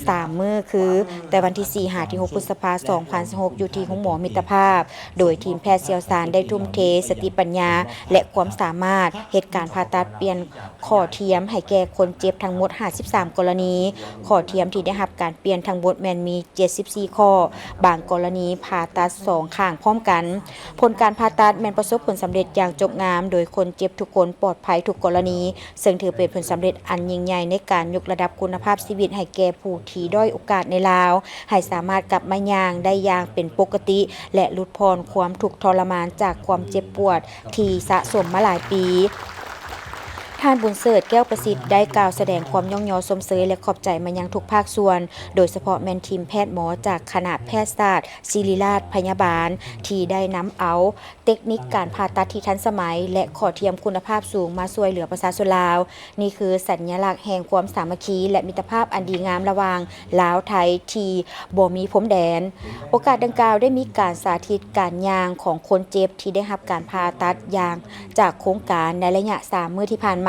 ສາມມື້ ຄື ແຕ່ວັນທີສີ່ ຫາ ທີຫົກ ພຶດສະພາ ສອງພັນຊາວຫົກ ຢູ່ທີ່ໂຮງໝໍມິດຕະພາບ, ໂດຍທີມແພດຊ່ຽວຊານໄດ້ທຸ່ມເທສະຕິປັນຍາ ແລະ ຄວາມສາມາດ ເຮັດການຜ່າຕັດປ່ຽນ ຂໍ້ທຽມໃຫ້ແກ່ຄົນເຈັບທັງໝົດຫ້າສິບສາມກໍລະນີ. ຂໍ້ທຽມທີ່ໄດ້ຮັບການປ່ຽນທັງໝົດແມ່ນມີເຈັດສິບສີ່ຂໍ້, ບາງກໍລະນີຜ່າຕັດສອງຂ້າງພ້ອມກັນ. ຜົນການຜ່າຕັດແມ່ນປະສົບຜົນສຳເລັດຢ່າງຈົບງາມ, ໂດຍຄົນເຈັບທຸກຄົນປອດໄພທຸກກໍລະນີ, ເຊິ່ງຖືເປັນຜົນສຳເລັດອັນຍິ່ງໃຫຍ່ໃນການຍົກລະດັບຄຸນນະພາບຊີວິດໃຫ້ແກ່ຜູ້ທີ່ດ້ອຍໂອກາດໃນລາວ, ໃຫ້ສາມາດກັບມາຍ່າງໄດ້ຢ່າງເປັນປົກກະຕິ ແລະ ຫຼຸດຜ່ອນຄວາມທຸກທໍລະມານຈາກຄວາມເຈັບປວດ ທີ່ສະສົມມາຫຼາຍປີ. ທ່ານ ບຸນເສີດ ແກ້ວປະສິດ ໄດ້ກ່າວສະແດງຄວາມຍ້ອງຍໍຊົມເຊີຍ ແລະ ຂອບໃຈມາຍັງທຸກພາກສ່ວນ, ໂດຍສະເພາະແມ່ນທີມແພດໝໍຈາກຄະນະແພດສາດສິລິລາດພະຍາບານ ທີ່ໄດ້ນຳເອົາເຕັກນິກການຜ່າຕັດທີ່ທັນສະໄໝ ແລະ ຂໍ້ທຽມຄຸນນະພາບສູງມາຊ່ວຍເຫຼືອປະຊາຊົນລາວ. ນີ້ຄືສັນຍະລັກແຫ່ງຄວາມສາມັກຄີ ແລະ ມິດຕະພາບອັນດີງາມລະຫວ່າງລາວ-ໄທທີ່ບໍ່ມີພົມແດນ. ໂອກາດດັ່ງກ່າວໄດ້ມີການສາທິດການຍ່າງຂອງຄົນເຈັບທີ່ໄດ້ຮັບການຜ່າຕັດຢ່າງຈາກໂຄງການໃນໄລຍະສາມມື້ທີ່ຜ່ານມາ.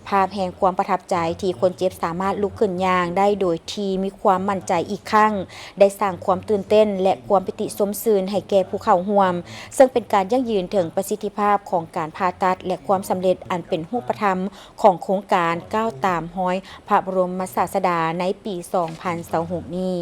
ພາບແຫ່ງຄວາມປະທັບໃຈທີ່ຄົນເຈັບສາມາດລຸກຂຶ້ນຍ່າງໄດ້ໂດຍທີ່ມີຄວາມໝັ້ນໃຈອີກຄັ້ງ ໄດ້ສ້າງຄວາມຕື່ນເຕັ້ນ ແລະ ຄວາມປີຕິຊົມຊື່ນໃຫ້ແກ່ຜູ້ເຂົ້າຮ່ວມ, ເຊິ່ງເປັນການຢັ້ງຢືນເຖິງປະສິດທິພາບຂອງການຜ່າຕັດ ແລະ ຄວາມສຳເລັດອັນເປັນຮູບປະທຳ ຂອງໂຄງການກ້າວຕາມຮອຍພະບໍລົມມະສາສະດາໃນປີສອງພັນຊາວຫົກນີ້.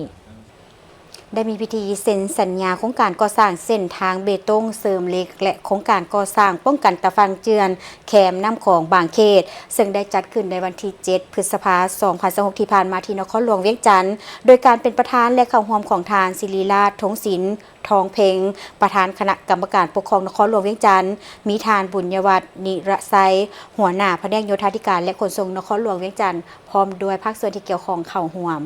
ໄດ້ມີພິທີເຊັນສັນຍາໂຄງການກໍ່ສ້າງເສັ້ນທາງເບຕົງເສີມເຫຼັກ ແລະ ໂຄງການກໍ່ສ້າງປ້ອງກັນຕາຝັ່ງເຈື່ອນແຄມນ້ຳຂອງບາງເຂດ, ເຊິ່ງໄດ້ຈັດຂຶ້ນໃນວັນທີເຈັດ ພຶດສະພາ ສອງພັນຊາວຫົກ ທີ່ຜ່ານມາ ທີ່ນະຄອນຫຼວງວຽງຈັນ, ໂດຍການເປັນປະທານ ແລະ ເຂົ້າຮ່ວມຂອງທ່ານ ສິລິລາດ ທົງສິນ ທອງເພັງ, ປະທານຄະນະກຳມະການປົກຄອງນະຄອນຫຼວງວຽງຈັນ, ມີທ່ານ ບຸນຍະວັດ ນິລະໄຊ ຫົວໜ້າພະແນກໂຍທາທິການ ແລະ ຂົນສົ່ງນະຄອນຫຼວງວຽງຈັນ, ພ້ອມດ້ວຍພາກສ່ວນທີ່ກ່ຽວຂ້ອງເຂົ້າຮ່ວມ.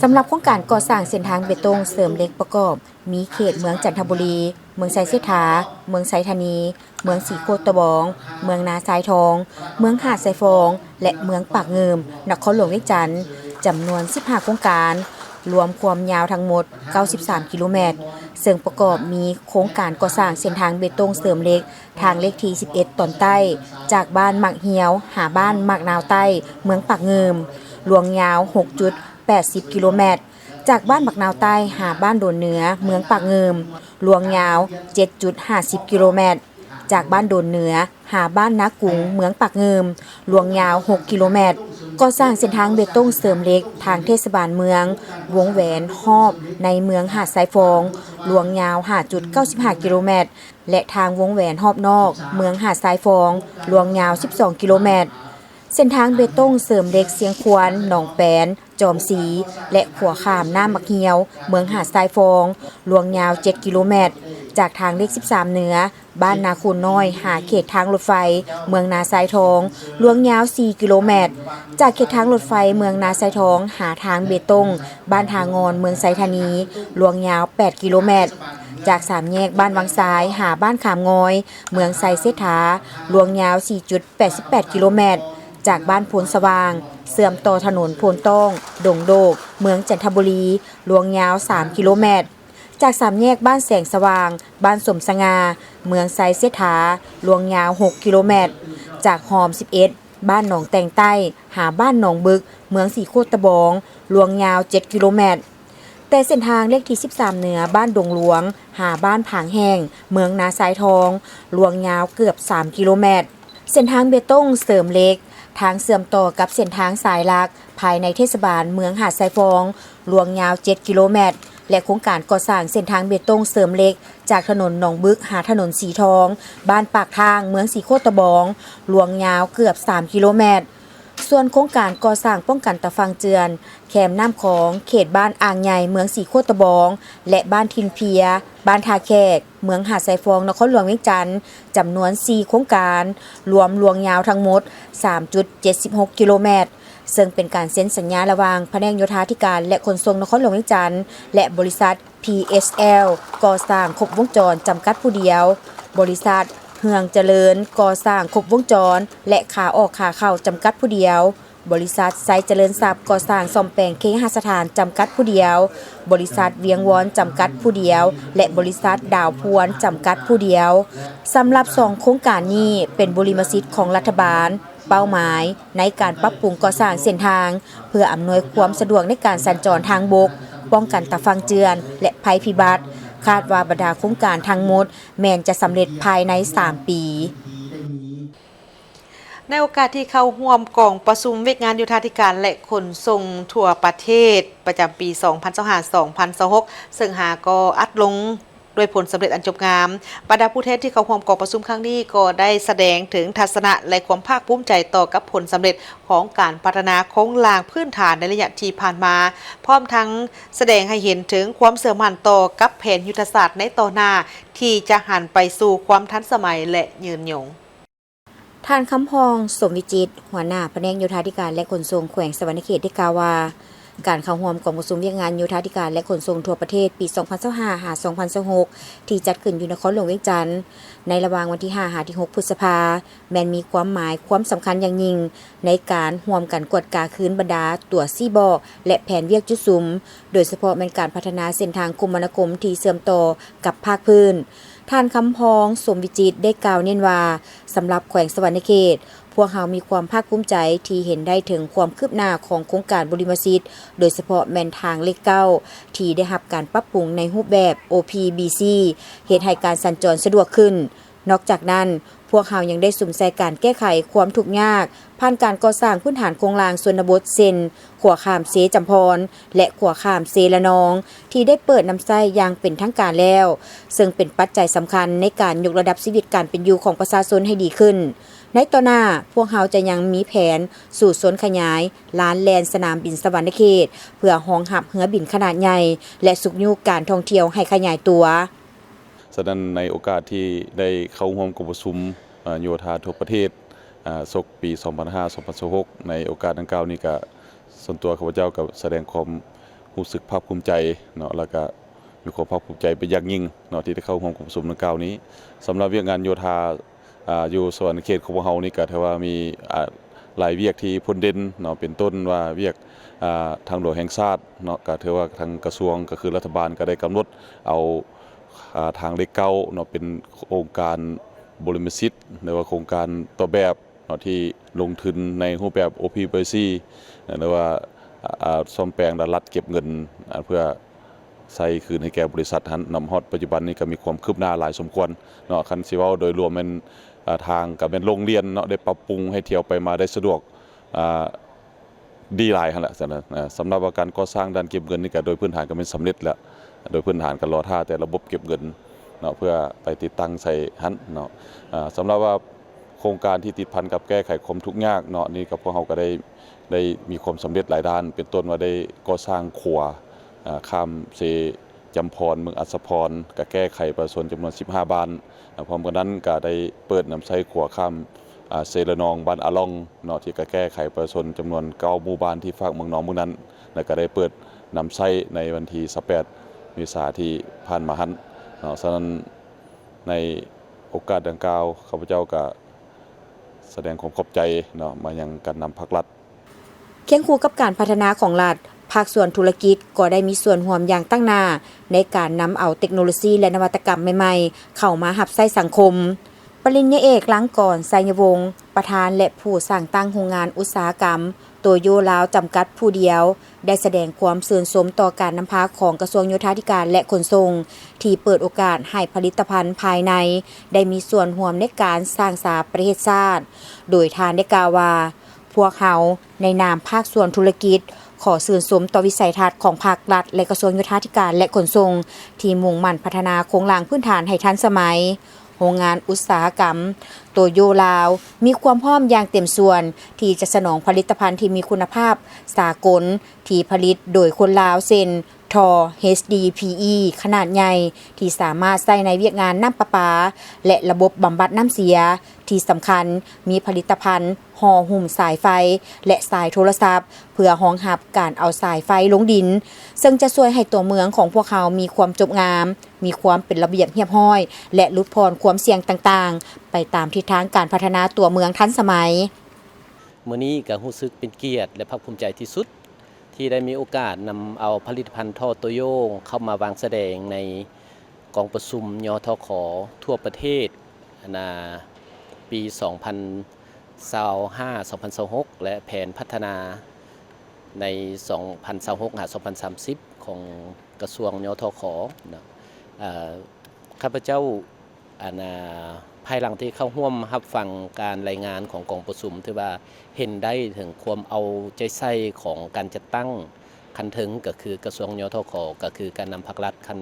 ສຳລັບໂຄງການກໍ່ສ້າງເສັ້ນທາງເບຕົງເສີມເຫຼັກປະກອບ ມີເຂດເມືອງຈັນທະບູລີ, ເມືອງໄຊເສດຖາ, ເມືອງໄຊທານີ, ເມືອງສີໂຄດຕະບອງ, ເມືອງນາຊາຍທອງ, ເມືອງຫາດຊາຍຟອງ ແລະ ເມືອງປາກງື່ມ, ນະຄອນຫຼວງວຽງຈັນ, ຈຳນວນສິບຫ້າໂຄງການ, ລວມຄວາມຍາວທັງໝົດເກົ້າສິບສາມກິໂລແມັດ, ເຊິ່ງປະກອບມີໂຄງການກໍ່ສ້າງເສັ້ນທາງເບຕົງເສີມເຫຼັກ ທາງເລກທີສິບເອັດຕອນໃຕ້ ຈາກບ້ານໝາກຫ່ຽວຫາບ້ານໝາກນາວໃຕ້ ເມືອງປາກງື່ມ, ລວງຍາວຫົກຈຸດແປດສິບກິໂລແມັດ, ຈາກບ້ານໝາກນາວໃຕ້ຫາບ້ານໂດນເໜືອ ເມືອງປາກງື່ມ, ລວງຍາວເຈັດຈຸດຫ້າສິບກິໂລແມັດ, ຈາກບ້ານໂດນເໜືອຫາບ້ານນາກຸງ ເມືອງປາກງື່ມ, ລວງຍາວຫົກກິໂລແມັດ. ກໍ່ສ້າງເສັ້ນທາງເບຕົງເສີມເຫຼັກທາງເທດສະບານເມືອງ ວົງແຫວນຮອບໃນເມືອງຫາດຊາຍຟອງ, ລວງຍາວຫ້າຈຸດເກົ້າສິບຫ້າກິໂລແມັດ ແລະ ທາງວົງແຫວນຮອບນອກເມືອງຫາດຊາຍຟອງ, ລວງຍາວສິບສອງກິໂລແມັດ. ເສັ້ນທາງເບຕົງເສີມເຫຼັກຊຽງຄວນ, ໜອງແປນ, ຈອມສີ ແລະ ຂົວຂ້າມນ້ຳໝາກຫ່ຽວ ເມືອງຫາດຊາຍຟອງ, ລວງຍາວເຈັດກິໂລແມັດ, ຈາກທາງເລກສິບສາມເໜືອ ບ້ານນາຄູນນ້ອຍ ຫາເຂດທາງລົດໄຟ ເມືອງນາຊາຍທອງ, ລວງຍາວສີ່ກິໂລແມັດ, ຈາກເຂດທາງລົດໄຟເມືອງນາຊາຍທອງ ຫາທາງເບຕົງ ບ້ານທ່າງ່ອນ ເມືອງໄຊທານີ, ລວງຍາວແປດກິໂລແມັດ, ຈາກສາມແຍກບ້ານວັງຊາຍ ຫາບ້ານຂາມງອຍ ເມືອງໄຊເສດຖາ, ລວງຍາວສີ່ຈຸດແປດສິບແປດກິໂລແມັດ, ຈາກບ້ານໂພນສະຫວ່າງ ເຊື່ອມຕໍ່ຖະໜົນໂພນຕ້ອງ ດົງໂດກ ເມືອງຈັນທະບູລີ, ລວງຍາວສາມກິໂລແມັດ, ຈາກສາມແຍກບ້ານແສງສະຫວ່າງ ບ້ານສົມສະຫງ່າ ເມືອງໄຊເສດຖາ, ລວງຍາວຫົກກິໂລແມັດ, ຈາກຮ່ອມສິບເອັດ ບ້ານໜອງແຕ່ງໃຕ້ ຫາບ້ານໜອງບຶກ ເມືອງສີໂຄດຕະບອງ, ລວງຍາວເຈັດກິໂລແມັດ. ແຕ່ເສັ້ນທາງເລກທີສິບສາມເໜືອ ບ້ານດົງຫຼວງ ຫາບ້ານຜາງແຫ້ງ ເມືອງນາຊາຍທອງ, ລວງຍາວເກືອບສາມກິໂລແມັດ. ເສັ້ນທາງເບຕົງເສີມເຫຼັກ ທາງເຊື່ອມຕໍ່ກັບເສັ້ນທາງສາຍຫຼັກ ພາຍໃນເທດສະບານເມືອງຫາດຊາຍຟອງ, ລວງຍາວເຈັດກິໂລແມັດ ແລະ ໂຄງການກໍ່ສ້າງເສັ້ນທາງເບຕົງເສີມເຫຼັກ ຈາກຖະໜົນໜອງບຶກ ຫາຖະໜົນສີທອງ, ບ້ານປາກທາງ, ເມືອງສີໂຄດຕະບອງ, ລວງຍາວເກືອບສາມກິໂລແມັດ. ສ່ວນໂຄງການກໍ່ສ້າງປ້ອງກັນຕາຝັ່ງເຈື່ອນ ແຄມນ້ຳຂອງ ເຂດບ້ານອ່າງໃຫຍ່ ເມືອງສີໂຄດຕະບອງ ແລະ ບ້ານຖິ່ນເພຍ, ບ້ານທ່າແຂກ, ເມືອງຫາດຊາຍຟອງ, ນະຄອນຫຼວງວຽງຈັນ, ຈຳນວນສີ່ໂຄງການ, ລວມລວງຍາວທັງໝົດສາມຈຸດເຈັດສິບຫົກກິໂລແມັດ, ເຊິ່ງເປັນການເຊັນສັນຍາລະຫວ່າງພະແນກໂຍທາທິການ ແລະ ຂົນສົ່ງນະຄອນຫຼວງວຽງຈັນ ແລະ ບໍລິສັດ ພີເອັສແອລ ກໍ່ສ້າງຄົບວົງຈອນ ຈຳກັດຜູ້ດຽວ, ບໍລິສັດ ເຮືອງຈະເລີນ ກໍ່ສ້າງຄົບວົງຈອນ ແລະ ຂາອອກຂາເຂົ້າ ຈຳກັດຜູ້ດຽວ, ບໍລິສັດ ໄຊຈະເລີນຊັບ ກໍ່ສ້າງສ້ອມແປງເຄຫະສະຖານ ຈຳກັດຜູ້ດຽວ, ບໍລິສັດ ວຽງວອນ ຈຳກັດຜູ້ດຽວ ແລະ ບໍລິສັດ ດາວພວນ ຈຳກັດຜູ້ດຽວ. ສຳລັບສອງໂຄງການນີ້ ເປັນບຸລິມະສິດຂອງລັດຖະບານ, ເປົ້າໝາຍໃນການປັບປຸງກໍ່ສ້າງເສັ້ນທາງ ເພື່ອອຳນວຍຄວາມສະດວກໃນການສັນຈອນທາງບົກ, ປ້ອງກັນຕາຝັ່ງເຈື່ອນ ແລະ ໄພພິບັດ. ຄາດວ່າບັນດາໂຄງການທັງໝົດແມ່ນຈະສຳເລັດພາຍໃນສາມປີ. ໃນໂອກາດທີ່ເຂົ້າຮ່ວມກອງປະຊຸມວຽກງານໂຍທາທິການ ແລະ ຂົນສົ່ງທົ່ວປະເທດ ປະຈຳປີສອງພັນຊາວຫ້າ ສອງພັນຊາວຫົກ ເຊິ່ງຫາກໍອັດລົງ ດ້ວຍຜົນສຳເລັດອັນຈົບງາມ. ບັນດາຜູ້ແທນທີ່ເຂົ້າຮ່ວມກອງປະຊຸມຄັ້ງນີ້ ກໍໄດ້ສະແດງເຖິງທັດສະນະ ແລະ ຄວາມພາກພູມໃຈຕໍ່ກັບຜົນສຳເລັດຂອງການພັດທະນາໂຄງລ່າງພື້ນຖານໃນໄລຍະທີ່ຜ່ານມາ, ພ້ອມທັງສະແດງໃຫ້ເຫັນເຖິງຄວາມເຊື່ອໝັ້ນຕໍ່ກັບແຜນຍຸດທະສາດໃນຕໍ່ໜ້າ ທີ່ຈະຫັນໄປສູ່ຄວາມທັນສະໄໝ ແລະ ຍືນຍົງ. ທ່ານ ຄຳຮອງ ສົມວິຈິດ ຫົວໜ້າພະແນກໂຍທາທິການ ແລະ ຂົນສົ່ງແຂວງສະຫວັນນະເຂດ ໄດ້ກ່າວວ່າ ການເຂົ້າຮ່ວມກອງປະຊຸມວຽກງານໂຍທາທິການ ແລະ ຂົນສົ່ງທົ່ວປະເທດປີສອງພັນຊາວຫ້າ ຫາ ສອງພັນຊາວຫົກ ທີ່ຈັດຂຶ້ນຢູ່ນະຄອນຫຼວງວຽງຈັນ ໃນລະຫວ່າງວັນທີຫ້າ ຫາ ທີຫົກ ພຶດສະພາ ແມ່ນມີຄວາມໝາຍຄວາມສຳຄັນຢ່າງຍິ່ງ ໃນການຮ່ວມກັນກວດກາຄືນບັນດາຕົວຊີ້ບອກ ແລະ ແຜນວຽກຈຸດສຸມ, ໂດຍສະເພາະແມ່ນການພັດທະນາເສັ້ນທາງຄົມມະນາຄົມທີ່ເຊື່ອມຕໍ່ກັບພາກພື້ນ. ທ່ານ ຄຳຮອງ ສົມວິຈິດ ໄດ້ກ່າວເນັ້ນວ່າ ສຳລັບແຂວງສະຫວັນນະເຂດ, ພວກເຮົາມີຄວາມພາກພູມໃຈທີ່ເຫັນໄດ້ເຖິງຄວາມຄືບໜ້າຂອງໂຄງການບຸລິມະສິດ, ໂດຍສະເພາະແມ່ນທາງເລກເກົ້າ ທີ່ໄດ້ຮັບການປັບປຸງໃນຮູບແບບ ໂອ ພີ ບີ ຊີ ເຮັດໃຫ້ການສັນຈອນສະດວກຂຶ້ນ. ນອກຈາກນັ້ນ, ພວກເຮົາຍັງໄດ້ສຸມໃສ່ການແກ້ໄຂຄວາມທຸກຍາກ ຜ່ານການກໍ່ສ້າງພື້ນຖານໂຄງລ່າງຊົນນະບົດ ເຊັ່ນ ຂົວຂ້າມເຊຈຳພອນ ແລະ ຂົວຂ້າມເຊລະນອງ ທີ່ໄດ້ເປີດນຳໃຊ້ຢ່າງເປັນທາງການແລ້ວ, ເຊິ່ງເປັນປັດໄຈສຳຄັນໃນການຍົກລະດັບຊີວິດການເປັນຢູ່ຂອງປະຊາຊົນໃຫ້ດີຂຶ້ນ. ໃນຕໍ່ໜ້າ, ພວກເຮົາຈະຍັງມີແຜນສູ້ຊົນຂະຫຍາຍລານແລ່ນສະໜາມບິນສະຫວັນນະເຂດ ເພື່ອຮອງຮັບເຮືອບິນຂະໜາດໃຫຍ່ ແລະ ຊຸກຍູ້ການທ່ອງທ່ຽວໃຫ້ຂະຫຍາຍຕົວ. ສະນັ້ນ, ໃນໂອກາດທີ່ໄດ້ເຂົ້າຮ່ວມກອງປະຊຸມ ອາ ໂຍທາທົ່ວປະເທດ ອາ ສົກປີສອງພັນຫ້າ ສອງພັນຊາວຫົກ ໃນໂອກາດດັ່ງກ່າວນີ້ ກະສ່ວນຕົວຂ້າພະເຈົ້າກະສະແດງຄວາມຮູ້ສຶກພາກພູມໃຈເນາະ ແລ້ວກະມີຄວາມພາກພູມໃຈເປັນຢ່າງຍິ່ງເນາະ ທີ່ໄດ້ເຂົ້າຮ່ວມກອງປະຊຸມດັ່ງກ່າວນີ້. ສຳລັບວຽກງານໂຍທາ ອາ ຢູ່ສະຫວັນນະເຂດຂອງພວກເຮົານີ້ ກະຖືວ່າມີ ອາ ຫຼາຍວຽກທີ່ພົ້ນເດັ່ນເນາະ ເປັນຕົ້ນວ່າວຽກ ອາ ທາງຫຼວງແຫ່ງຊາດເນາະ ກະຖືວ່າທາງກະຊວງ ກະຄືລັດຖະບານ ກະໄດ້ກຳນົດເອົາ ອາ ທາງເລກເກົ້າເນາະ ເປັນໂຄງການບໍລິມະສິດ ຫຼືວ່າໂຄງການຕໍ່ແບບເນາະ ທີ່ລົງທຶນໃນຮູບແບບ ໂອພີ ບາຍ ຊີ ຫຼືວ່າ ອາ ອາ ສ້ອມແປງ ແລະ ລັດເກັບເງິນ ອາ ເພື່ອໃຊ້ຄືນໃຫ້ແກ່ບໍລິສັດຫັ້ນເນາະ. ຮອດປັດຈຸບັນນີ້ກະມີຄວາມຄືບໜ້າຫຼາຍສົມຄວນເນາະ. ຄັນຊິເວົ້າໂດຍລວມແມ່ນ ອາ ທາງກະແມ່ນໂລ່ງລ່ຽນເນາະ ໄດ້ປັບປຸງໃຫ້ທ່ຽວໄປມາໄດ້ສະດວກ ອາ ດີຫຼາຍຫັ້ນແຫຼະ. ສຳລັບ ອາ ສຳລັບວ່າການກໍ່ສ້າງດ່ານເກັບເງິນນີ້ກະໂດຍພື້ນຖານກະແມ່ນສຳເລັດແລ້ວ ໂດຍພື້ນຖານກະລໍຖ້າແຕ່ລະບົບເກັບເງິນເນາະ ເພື່ອໄປຕິດຕັ້ງໃສ່ຫັ້ນເນາະ. ອາ ສຳລັບວ່າໂຄງການທີ່ຕິດພັນກັບແກ້ໄຂຄວາມທຸກຍາກເນາະ ນີ້ກະພວກເຮົາກະໄດ້ ໄດ້ມີຄວາມສຳເລັດຫຼາຍດ້ານ ເປັນຕົ້ນວ່າໄດ້ກໍ່ສ້າງຂົວ ອາ ຂ້າມເຊ ຈຳພອນ ເມືອງອັດສະພອນ ກະແກ້ໄຂປະຊາຊົນຈຳນວນສິບຫ້າບ້ານ. ອາ ພ້ອມກັນນັ້ນກະໄດ້ເປີດນຳໃຊ້ຂົວຂ້າມ ອາ ເຊລະນອງ ບ້ານອາລ່ອງເນາະ ທີ່ກະແກ້ໄຂປະຊາຊົນຈຳນວນເກົ້າໝູ່ບ້ານທີ່ຟາກເມືອງນອງເມືອງນັ້ນ ແລະ ກະໄດ້ເປີດນຳໃຊ້ໃນວັນທີຊາວແປດເມສາທີ່ຜ່ານມາຫັ້ນເນາະ. ສະນັ້ນ ໃນໂອກາດດັ່ງກ່າວ ຂ້າພະເຈົ້າກະສະແດງຄວາມຂອບໃຈເນາະ ມາຍັງການນຳພັກລັດ. ຄຽງຄູ່ກັບການພັດທະນາຂອງລັດ, ພາກສ່ວນທຸລະກິດກໍໄດ້ມີສ່ວນຮ່ວມຢ່າງຕັ້ງໜ້າໃນການນຳເອົາເຕັກໂນໂລຊີ ແລະ ນະວັດຕະກຳໃໝ່ໆເຂົ້າມາຮັບໃຊ້ສັງຄົມ. ປະລິນຍາເອກ ລັງກອນ ໄຊຍະວົງ ປະທານ ແລະ ຜູ້ສ້າງຕັ້ງໂຮງງານອຸດສາຫະກຳໂຕໂຢລາວ ຈຳກັດຜູ້ດຽວ ໄດ້ສະແດງຄວາມຊື່ນຊົມຕໍ່ການນຳພາຂອງກະຊວງໂຍທາທິການ ແລະ ຂົນສົ່ງ ທີ່ເປີດໂອກາດໃຫ້ຜະລິດຕະພັນພາຍໃນໄດ້ມີສ່ວນຮ່ວມໃນການສ້າງສາປະເທດຊາດ, ໂດຍທ່ານໄດ້ກ່າວວ່າ, ພວກເຮົາໃນນາມພາກສ່ວນທຸລະກິດ ຂໍຊື່ນຊົມຕໍ່ວິໄສທັດຂອງພັກລັດ ແລະ ກະຊວງໂຍທາທິການ ແລະ ຂົນສົ່ງ ທີ່ມຸ່ງໝັ້ນພັດທະນາໂຄງລ່າງພື້ນຖານໃຫ້ທັນສະໄໝ. ໂຮງງານອຸດສາຫະກຳໂຕໂຢລາວ ມີຄວາມພ້ອມຢ່າງເຕັມສ່ວນ ທີ່ຈະສະໜອງຜະລິດຕະພັນທີ່ມີຄຸນນະພາບສາກົນ ທີ່ຜະລິດໂດຍຄົນລາວ ເຊັ່ນ ທໍ່ ເອັດດີພີອີ ຂະໜາດໃຫຍ່ ທີ່ສາມາດໃຊ້ໃນວຽກງານນ້ຳປະປາ ແລະ ລະບົບບຳບັດນ້ຳເສຍ. ທີ່ສຳຄັນ, ມີຜະລິດຕະພັນຫໍ່ຫຸ້ມສາຍໄຟ ແລະ ສາຍໂທລະສັບ ເພື່ອຮອງຮັບການເອົາສາຍໄຟລົງດິນ, ເຊິ່ງຈະຊ່ວຍໃຫ້ຕົວເມືອງຂອງພວກເຮົາມີຄວາມຈົບງາມ, ມີຄວາມເປັນລະບຽບຮຽບຮ້ອຍ ແລະ ຫຼຸດຜ່ອນຄວາມສ່ຽງຕ່າງໆ ໄປຕາມທິດທາງການພັດທະນາຕົວເມືອງທັນສະໄໝ. ມື້ນີ້ກະຮູ້ສຶກເປັນກຽດ ແລະ ພາກພູມໃຈທີ່ສຸດ ທີ່ໄດ້ມີໂອກາດນຳເອົາຜະລິດຕະພັນທໍ່ໂຕໂຢເຂົ້າມາວາງສະແດງໃນກອງປະຊຸມ ຍທຂ ທົ່ວປະເທດ ອັນນາ ປີສອງພັນຊາວຫ້າ ສອງພັນຊາວຫົກ ແລະ ແຜນພັດທະນາໃນສອງພັນຊາວຫົກ ຫາ ສອງພັນສາມສິບ ຂອງກະຊວງ ຍທຂ ເນາະ. ເອີ ຂ້າພະເຈົ້າ ອັນນາ ພາຍຫຼັງທີ່ເຂົ້າຮ່ວມຮັບຟັງການລາຍງານຂອງກອງປະຊຸມ ຖືວ່າເຫັນໄດ້ເຖິງຄວາມເອົາໃຈໃສ່ຂອງການຈັດຕັ້ງຂັ້ນເທິງ ກະຄືກະຊວງ ຍທຂ ກະຄືການນຳພັກລັດຂັ້ນ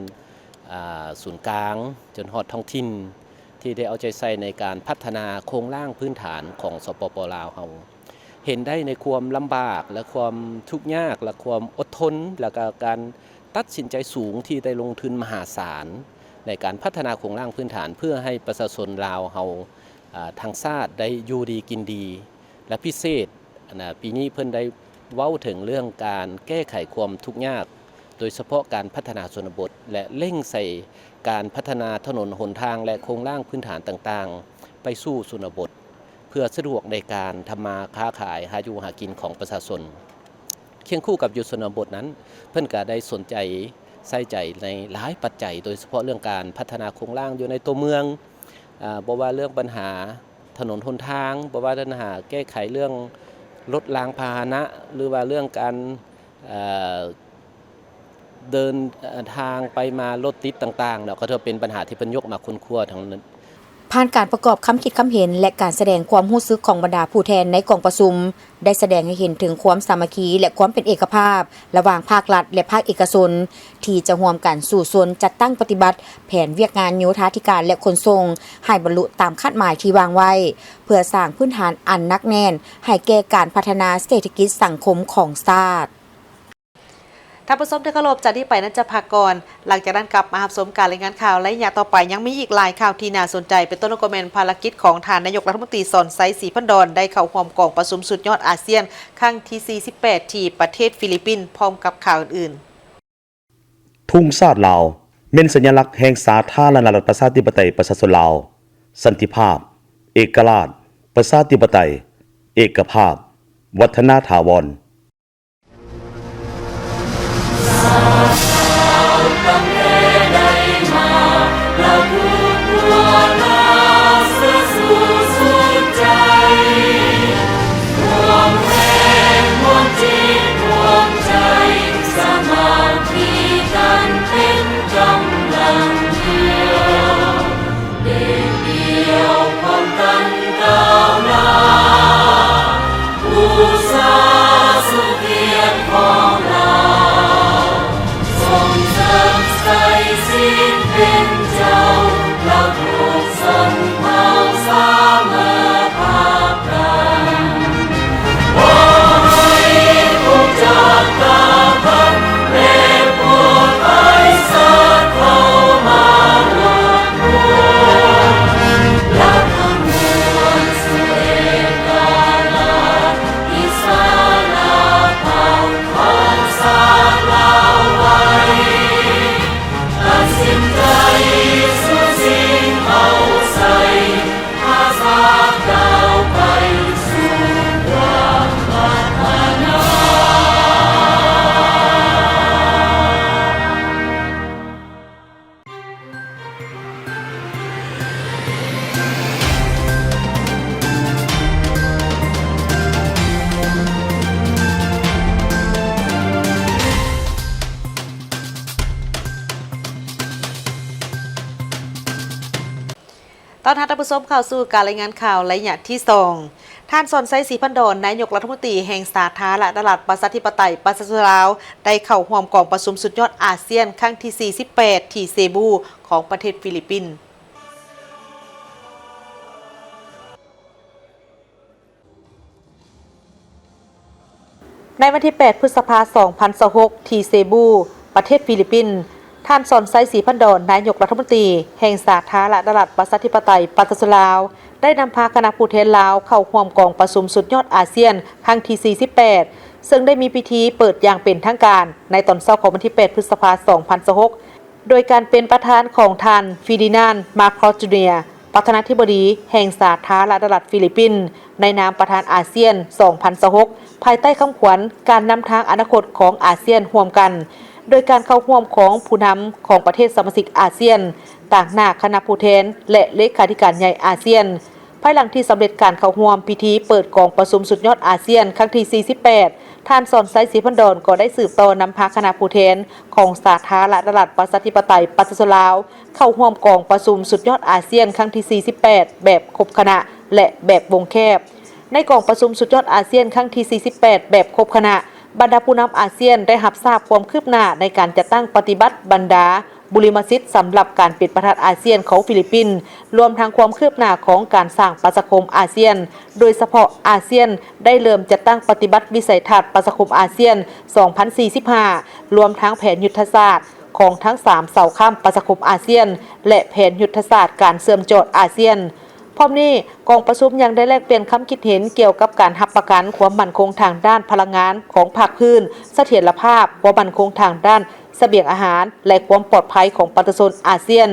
ອາ ສູນກາງ ຈົນຮອດທ້ອງຖິ່ນ ທີ່ໄດ້ເອົາໃຈໃສ່ໃນການພັດທະນາໂຄງລ່າງພື້ນຖານຂອງ ສປປ ລາວເຮົາ. ເຫັນໄດ້ໃນຄວາມລຳບາກ ແລະ ຄວາມທຸກຍາກ ແລະ ຄວາມອົດທົນ ແລະ ກະການຕັດສິນໃຈສູງທີ່ໄດ້ລົງທຶນມະຫາສານ ໃນການພັດທະນາໂຄງລ່າງພື້ນຖານ ເພື່ອໃຫ້ປະຊາຊົນລາວເຮົາ ອາ ທັງຊາດໄດ້ຢູ່ດີກິນດີ ແລະ ພິເສດ ອັນນາ ປີນີ້ເພິ່ນໄດ້ເວົ້າເຖິງເລື່ອງການແກ້ໄຂຄວາມທຸກຍາກ ໂດຍສະເພາະການພັດທະນາຊົນນະບົດ ແລະ ເລັ່ງໃສ່ການພັດທະນາຖະໜົນຫົນທາງ ແລະ ໂຄງລ່າງພື້ນຖານຕ່າງໆ ໄປສູ່ຊົນນະບົດ ເພື່ອສະດວກໃນການທຳມາຄ້າຂາຍ ຫາຢູ່ຫາກິນຂອງປະຊາຊົນ. ຄຽງຄູ່ກັບຢູ່ຊົນນະບົດນັ້ນ, ເພິ່ນກະໄດ້ສົນໃຈໃສ່ໃຈໃນຫຼາຍປັດໄຈ ໂດຍສະເພາະເລື່ອງການພັດທະນາໂຄງລ່າງຢູ່ໃນຕົວເມືອງ, ອາ, ບໍ່ວ່າເລື່ອງບັນຫາຖະໜົນຫົນທາງ, ບໍ່ວ່າບັນຫາແກ້ໄຂເລື່ອງລົດລາງພາຫະນະ ຫຼືວ່າເລື່ອງການ, ເອີ, ເດີນ, ເອີ, ທາງໄປມາລົດຕິດຕ່າງໆເນາະ, ກໍຖືວ່າເປັນບັນຫາທີ່ເພິ່ນຍົກມາຄົ້ນຄວ້າທັງນັ້ນ. ຜ່ານການປະກອບຄຳຄິດຄຳເຫັນ ແລະ ການສະແດງຄວາມຮູ້ສຶກຂອງບັນດາຜູ້ແທນໃນກອງປະຊຸມ ໄດ້ສະແດງໃຫ້ເຫັນເຖິງຄວາມສາມັກຄີ ແລະ ຄວາມເປັນເອກະພາບ ລະຫວ່າງພາກລັດ ແລະ ພາກເອກະຊົນ ທີ່ຈະຮ່ວມກັນສູ້ຊົນຈັດຕັ້ງປະຕິບັດແຜນວຽກງານໂຍທາທິການ ແລະ ຂົນສົ່ງ ໃຫ້ບັນລຸຕາມຄາດໝາຍທີ່ວາງໄວ້ ເພື່ອສ້າງພື້ນຖານອັນໜັກແໜ້ນໃຫ້ແກ່ການພັດທະນາເສດຖະກິດສັງຄົມຂອງຊາດ. ທ່ານຜູ້ຊົມທີ່ເຄົາລົບ, ຈາກນີ້ໄປນັ້ນຈະພັກກ່ອນ, ຫຼັງຈາກນັ້ນກັບມາຮັບຊົມການລາຍງານຂ່າວໄລຍະຕໍ່ໄປ, ຍັງມີອີກຫຼາຍຂ່າວທີ່ໜ້າສົນໃຈ, ເປັນຕົ້ນກໍແມ່ນພາລະກິດຂອງທ່ານນາຍົກລັດຖະມົນຕີ ສອນໄຊ ສີພັນດອນ ໄດ້ເຂົ້າຮ່ວມກອງປະຊຸມສຸດຍອດອາຊຽນຄັ້ງທີສີ່ສິບແປດ ທີ່ປະເທດຟີລິບປິນ ພ້ອມກັບຂ່າວອື່ນໆ. ທຸງຊາດລາວ ແມ່ນສັນຍະລັກແຫ່ງສາທາລະນະລັດ ປະຊາທິປະໄຕ ປະຊາຊົນລາວ, ສັນຕິພາບ, ເອກະລາດ, ປະຊາທິປະໄຕ, ເອກະພາບ, ວັດທະນາຖາວອນ. ຕ້ອນຮັບທ່ານຜູ້ຊົມເຂົ້າສູ່ການລາຍງານຂ່າວໄລຍະທີສອງ. ທ່ານ ສອນໄຊ ສີພັນດອນ ນາຍົກລັດຖະມົນຕີແຫ່ງສາທາລະນະລັດ ປະຊາທິປະໄຕ ປະຊາຊົນລາວ ໄດ້ເຂົ້າຮ່ວມກອງປະຊຸມສຸດຍອດອາຊຽນຄັ້ງທີສີ່ສິບແປດ ທີ່ເຊບູ ຂອງປະເທດຟີລິບປິນ. ໃນວັນທີແປດ ພຶດສະພາ ສອງພັນຊາວຫົກ ທີ່ເຊບູ ປະເທດຟີລິບປິນ, ທ່ານ ສອນໄຊ ສີພັນດອນ ນາຍົກລັດຖະມົນຕີແຫ່ງສາທາລະນະລັດ ປະຊາທິປະໄຕ ປະຊາຊົນລາວ ໄດ້ນຳພາຄະນະຜູ້ແທນລາວເຂົ້າຮ່ວມກອງປະຊຸມສຸດຍອດອາຊຽນຄັ້ງທີສີ່ສິບແປດ ເຊິ່ງໄດ້ມີພິທີເປີດຢ່າງເປັນທາງການໃນຕອນເຊົ້າຂອງວັນທີແປດ ພຶດສະພາ ສອງພັນຊາວຫົກ ໂດຍການເປັນປະທານຂອງທ່ານ ຟີດີນານ ມາຄຣອສ ຈູເນຍ ປະທານາທິບໍດີແຫ່ງສາທາລະນະລັດຟີລິບປິນ ໃນນາມປະທານອາຊຽນ ສອງພັນຊາວຫົກ ພາຍໃຕ້ຄຳຂວັນ ການນຳທາງອະນາຄົດຂອງອາຊຽນຮ່ວມກັນ, ໂດຍການເຂົ້າຮ່ວມຂອງຜູ້ນຳຂອງປະເທດສະມາຊິກອາຊຽນ ຕາງໜ້າຄະນະຜູ້ແທນ ແລະ ເລຂາທິການໃຫຍ່ອາຊຽນ. ພາຍຫຼັງທີ່ສຳເລັດການເຂົ້າຮ່ວມພິທີເປີດກອງປະຊຸມສຸດຍອດອາຊຽນຄັ້ງທີສີ່ສິບແປດ, ທ່ານ ສອນໄຊ ສີພັນດອນ ກໍໄດ້ສືບຕໍ່ນຳພາຄະນະຜູ້ແທນຂອງສາທາລະນະລັດ ປະຊາທິປະໄຕ ປະຊາຊົນລາວ ເຂົ້າຮ່ວມກອງປະຊຸມສຸດຍອດອາຊຽນຄັ້ງທີສີ່ສິບແປດ ແບບຄົບຄະນະ ແລະ ແບບວົງແຄບ. ໃນກອງປະຊຸມສຸດຍອດອາຊຽນຄັ້ງທີສີ່ສິບແປດ ແບບຄົບຄະນະ, ບັນດາຜູ້ນຳອາຊຽນໄດ້ຮັບຊາບຄວາມຄືບໜ້າໃນການຈັດຕັ້ງປະຕິບັດບັນດາ ບຸລິມະສິດສຳລັບການເປັນປະທານອາຊຽນຂອງຟີລິບປິນ, ລວມທັງຄວາມຄືບໜ້າຂອງການສ້າງປະຊາຄົມອາຊຽນ, ໂດຍສະເພາະອາຊຽນໄດ້ເລີ່ມຈັດຕັ້ງປະຕິບັດວິໄສທັດປະຊາຄົມອາຊຽນ ສອງພັນສີ່ສິບຫ້າ ລວມທັງແຜນຍຸດທະສາດຂອງທັງສາມເສົາຄ້ຳປະຊາຄົມອາຊຽນ ແລະ ແຜນຍຸດທະສາດການເຊື່ອມຈອດອາຊຽນ. ພ້ອມນີ້, ກອງປະຊຸມຍັງໄດ້ແລກປ່ຽນຄຳຄິດເຫັນກ່ຽວກັບການຮັບປະກັນຄວາມໝັ້ນຄົງທາງດ້ານພະລັງງານຂອງພາກພື້ນ, ສະຖຽນລະພາບ, ຄວາມໝັ້ນຄົງທາງດ້ານສະບຽງອາຫານ ແລະ ຄວາມປອດໄພຂອງປະຊາຊົນອາຊຽນ,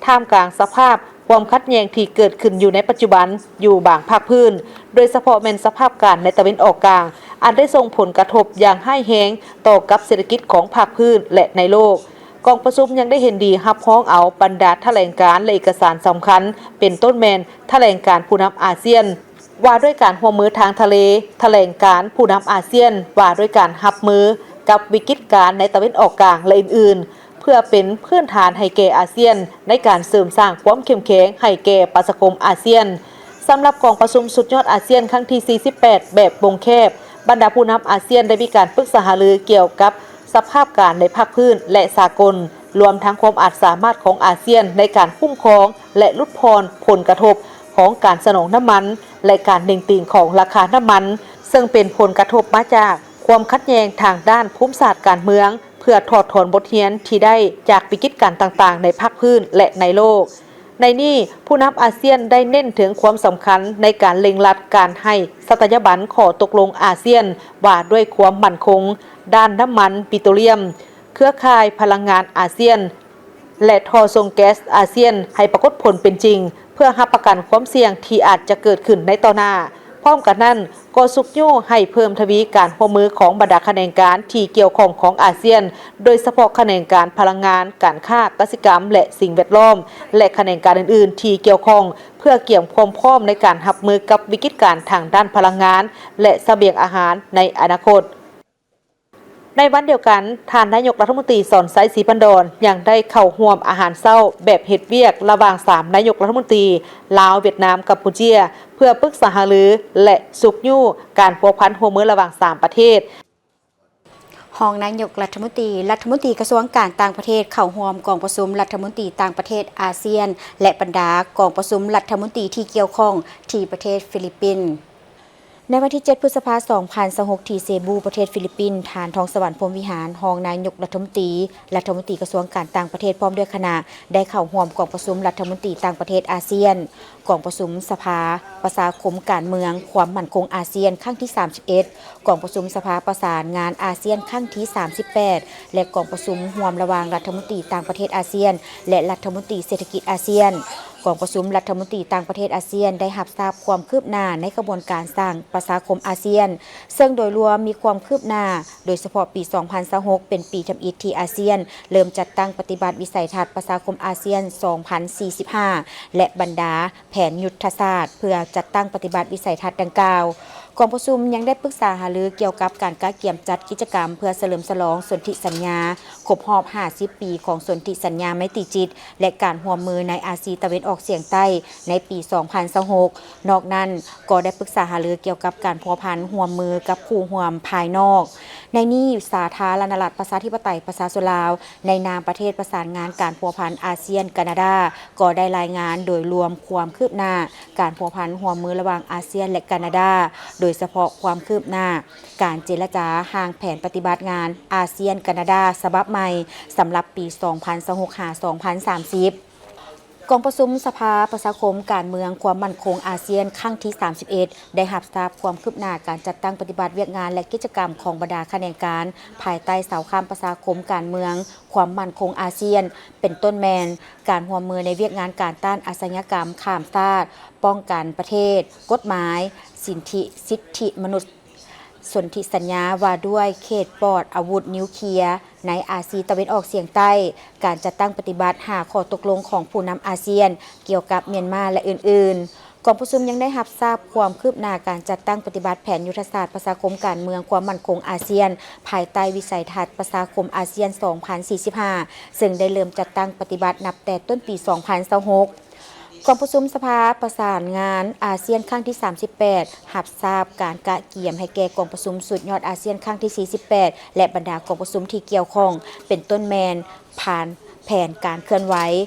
ທ່າມກາງສະພາບຄວາມຂັດແຍ່ງທີ່ເກີດຂຶ້ນຢູ່ໃນປັດຈຸບັນຢູ່ບາງພາກພື້ນ, ໂດຍສະເພາະແມ່ນສະພາບການໃນຕາເວັນອອກກາງ, ອັນໄດ້ສົ່ງຜົນກະທົບຢ່າງຮ້າຍແຮງຕໍ່ກັບເສດຖະກິດຂອງພາກພື້ນ ແລະ ໃນໂລກ. ກອງປະຊຸມຍັງໄດ້ເຫັນດີຮັບຮອງເອົາບັນດາຖະແຫຼງການ ແລະ ເອກະສານສຳຄັນ, ເປັນຕົ້ນແມ່ນຖະແຫຼງການຜູ້ນຳອາຊຽນ ວ່າດ້ວຍການຮ່ວມມືທາງທະເລ, ຖະແຫຼງການຜູ້ນຳອາຊຽນ ວ່າດ້ວຍການຮັບມືກັບວິກິດການໃນຕາເວັນອອກກາງ ແລະ ອື່ນໆ. ເພື່ອເປັນພື້ນຖານໃຫ້ແກ່ອາຊຽນ ໃນການເສີມສ້າງຄວາມເຂັ້ມແຂງໃຫ້ແກ່ປະຊາຄົມອາຊຽນ. ສຳລັບກອງປະຊຸມສຸດຍອດອາຊຽນຄັ້ງທີສີ່ສິບແປດ ແບບວົງແຄບ, ບັນດາຜູ້ນຳອາຊຽນໄດ້ມີການປຶກສາຫາລືກ່ຽວກັບສະພາບການໃນພາກພື້ນ ແລະ ສາກົນ, ລວມທັງຄວາມອາດສາມາດຂອງອາຊຽນໃນການຄຸ້ມຄອງ ແລະ ຫຼຸດຜ່ອນຜົນກະທົບຂອງການສະໜອງນ້ຳມັນ ແລະ ການເໜັງຕີງຂອງລາຄານ້ຳມັນ, ເຊິ່ງເປັນຜົນກະທົບມາຈາກຄວາມຂັດແຍ່ງທາງດ້ານພູມສາດການເມືອງ, ເພື່ອຖອດຖອນບົດຮຽນທີ່ໄດ້ຈາກວິກິດການຕ່າງໆໃນພາກພື້ນ ແລະ ໃນໂລກ. ໃນນີ້, ຜູ້ນຳອາຊຽນໄດ້ເນັ້ນເຖິງຄວາມສຳຄັນໃນການເລັ່ງລັດການໃຫ້ສັດຕະຍາບັນຂໍ້ຕົກລົງອາຊຽນວ່າດ້ວຍຄວາມໝັ້ນຄົງດ້ານນ້ຳມັນປິໂຕລຽມ, ເຄືອຂ່າຍພະລັງງານອາຊຽນ ແລະ ທໍ່ສົ່ງແກັສອາຊຽນໃຫ້ປາກົດຜົນເປັນຈິງ, ເພື່ອຮັບປະກັນຄວາມສ່ຽງທີ່ອາດຈະເກີດຂຶ້ນໃນຕໍ່ໜ້າ. ພ້ອມກັນນັ້ນ, ກໍຊຸກຍູ້ໃຫ້ເພີ່ມທະວີການຮ່ວມມືຂອງບັນດາຂະແໜງການທີ່ກ່ຽວຂ້ອງຂອງອາຊຽນ, ໂດຍສະເພາະຂະແໜງການພະລັງງານ, ການຄ້າ, ກະສິກຳ ແລະ ສິ່ງແວດລ້ອມ ແລະ ຂະແໜງການອື່ນໆທີ່ກ່ຽວຂ້ອງ, ເພື່ອກຽມຄວາມພ້ອມໃນການຮັບມືກັບວິກິດການທາງດ້ານພະລັງງານ ແລະ ສະບຽງອາຫານໃນອະນາຄົດ. ໃນວັນດຽວກັນ, ທ່ານນາຍົກລັດຖະມົນຕີ ສອນໄຊ ສີພັນດອນ ຍັງໄດ້ເຂົ້າຮ່ວມອາຫານເຊົ້າແບບເຮັດວຽກລະຫວ່າງສາມນາຍົກລັດຖະມົນຕີ ລາວ, ຫວຽດນາມ, ກຳປູເຈຍ ເພື່ອປຶກສາຫາລື ແລະ ຊຸກຍູ້ການພົວພັນຮ່ວມມືລະຫວ່າງສາມປະເທດ. ຮອງນາຍົກລັດຖະມົນຕີ, ລັດຖະມົນຕີກະຊວງການຕ່າງປະເທດ ເຂົ້າຮ່ວມກອງປະຊຸມລັດຖະມົນຕີຕ່າງປະເທດອາຊຽນ ແລະ ບັນດາກອງປະຊຸມລັດຖະມົນຕີທີ່ກ່ຽວຂ້ອງທີ່ປະເທດຟີລິບປິນ. ໃນວັນທີເຈັດ ພຶດສະພາ ສອງພັນຊາວຫົກ ທີ່ເຊບູ ປະເທດຟີລິບປິນ, ທ່ານ ທອງສະຫວັນ ພົມວິຫານ ຮອງນາຍົກລັດຖະມົນຕີ, ລັດຖະມົນຕີກະຊວງການຕ່າງປະເທດ ພ້ອມດ້ວຍຄະນະ ໄດ້ເຂົ້າຮ່ວມກອງປະຊຸມລັດຖະມົນຕີຕ່າງປະເທດອາຊຽນ. ກອງປະຊຸມສະພາປະຊາຄົມການເມືອງຄວາມໝັ້ນຄົງອາຊຽນ ຄັ້ງທີສາມສິບເອັດ, ກອງປະຊຸມສະພາປະສານງານອາຊຽນ ຄັ້ງທີສາມສິບແປດ ແລະ ກອງປະຊຸມຮ່ວມລະຫວ່າງລັດຖະມົນຕີຕ່າງປະເທດອາຊຽນ ແລະ ລັດຖະມົນຕີເສດຖະກິດອາຊຽນ. ກອງປະຊຸມລັດຖະມົນຕີຕ່າງປະເທດອາຊຽນ ໄດ້ຮັບຊາບຄວາມຄືບໜ້າໃນຂະບວນການສ້າງປະຊາຄົມອາຊຽນ, ເຊິ່ງໂດຍລວມມີຄວາມຄືບໜ້າ, ໂດຍສະເພາະປີສອງພັນຊາວຫົກ ເປັນປີທຳອິດທີ່ອາຊຽນເລີ່ມຈັດຕັ້ງປະຕິບັດວິໄສທັດປະຊາຄົມອາຊຽນ ສອງພັນສີ່ສິບຫ້າ ແລະ ບັນດາ ແຜນຍຸດທະສາດເພື່ອຈັດຕັ້ງປະຕິບັດວິໄສທັດດັ່ງກ່າວ. ກອງປະຊຸມຍັງໄດ້ປຶກສາຫາລືກ່ຽວກັບການກະກຽມຈັດກິດຈະກຳເພື່ອສະເຫຼີມສະຫຼອງສົນທິສັນຍາຄົບຮອບຫ້າສິບປີຂອງສົນທິສັນຍາໄມຕີຈິດ ແລະ ການຮ່ວມມືໃນອາຊີຕາເວັນອອກສຽງໃຕ້ໃນປີສອງພັນຊາວຫົກ. ນອກນັ້ນ, ກໍໄດ້ປຶກສາຫາລືກ່ຽວກັບການພົວພັນຮ່ວມມືກັບຄູ່ຮ່ວມພາຍນອກ. ໃນນີ້, ສາທາລະນະລັດປະຊາທິປະໄຕປະຊາຊົນລາວ ໃນນາມປະເທດປະສານງານການພົວພັນອາຊຽນ-ການາດາ ກໍໄດ້ລາຍງານໂດຍລວມຄວາມຄືບໜ້າການພົວພັນຮ່ວມມືລະຫວ່າງອາຊຽນ ແລະ ການາດາ, ໂດຍສະເພາະຄວາມຄືບໜ້າການເຈລະຈາຮ່າງແຜນປະຕິບັດງານອາຊຽນ-ການາດາສະບັບໃໝ່ ສຳລັບປີສອງພັນຊາວຫົກ ຫາ ສອງພັນສາມສິບ. ກອງປະຊຸມສະພາປະຊາຄົມການເມືອງຄວາມໝັ້ນຄົງອາຊຽນ ຄັ້ງທີສາມສິບເອັດ ໄດ້ຮັບຊາບຄວາມຄືບໜ້າການຈັດຕັ້ງປະຕິບັດວຽກງານ ແລະ ກິດຈະກຳຂອງບັນດາຂະແໜງການ ພາຍໃຕ້ເສົາຄ້ຳປະຊາຄົມການເມືອງຄວາມໝັ້ນຄົງອາຊຽນ, ເປັນຕົ້ນແມ່ນ ການຮ່ວມມືໃນວຽກງານການຕ້ານອາຊະຍາກຳຂ້າມຊາດ, ປ້ອງກັນປະເທດ, ກົດໝາຍ, ສິດທິ, ສິດທິມະນຸດ, ສົນທິສັນຍາວ່າດ້ວຍເຂດປອດອາວຸດນິວເຄຍໃນອາຊີຕາເວັນອອກສຽງໃຕ້, ການຈັດຕັ້ງປະຕິບັດຫ້າຂໍ້ຕົກລົງຂອງຜູ້ນຳອາຊຽນກ່ຽວກັບມຽນມາ ແລະ ອື່ນໆ. ກອງປະຊຸມຍັງໄດ້ຮັບຊາບຄວາມຄືບໜ້າການຈັດຕັ້ງປະຕິບັດແຜນຍຸດທະສາດປະຊາຄົມການເມືອງຄວາມໝັ້ນຄົງອາຊຽນ ພາຍໃຕ້ວິໄສທັດປະຊາຄົມອາຊຽນສອງພັນສີ່ສິບຫ້າ ເຊິ່ງໄດ້ເລີ່ມຈັດຕັ້ງປະຕິບັດນັບແຕ່ຕົ້ນປີສອງພັນຊາວຫົກ. ກອງປະຊຸມສະພາປະສານງານອາຊຽນຄັ້ງທີສາມສິບແປດ ຮັບຊາບການກະກຽມໃຫ້ແກ່ກອງປະຊຸມສຸດຍອດອາຊຽນຄັ້ງທີສີ່ສິບແປດ ແລະ ບັນດາກອງປະຊຸມທີ່ກ່ຽວຂ້ອງ, ເປັນຕົ້ນແມ່ນ ຜ່ານແຜນການເຄື່ອນໄຫວ,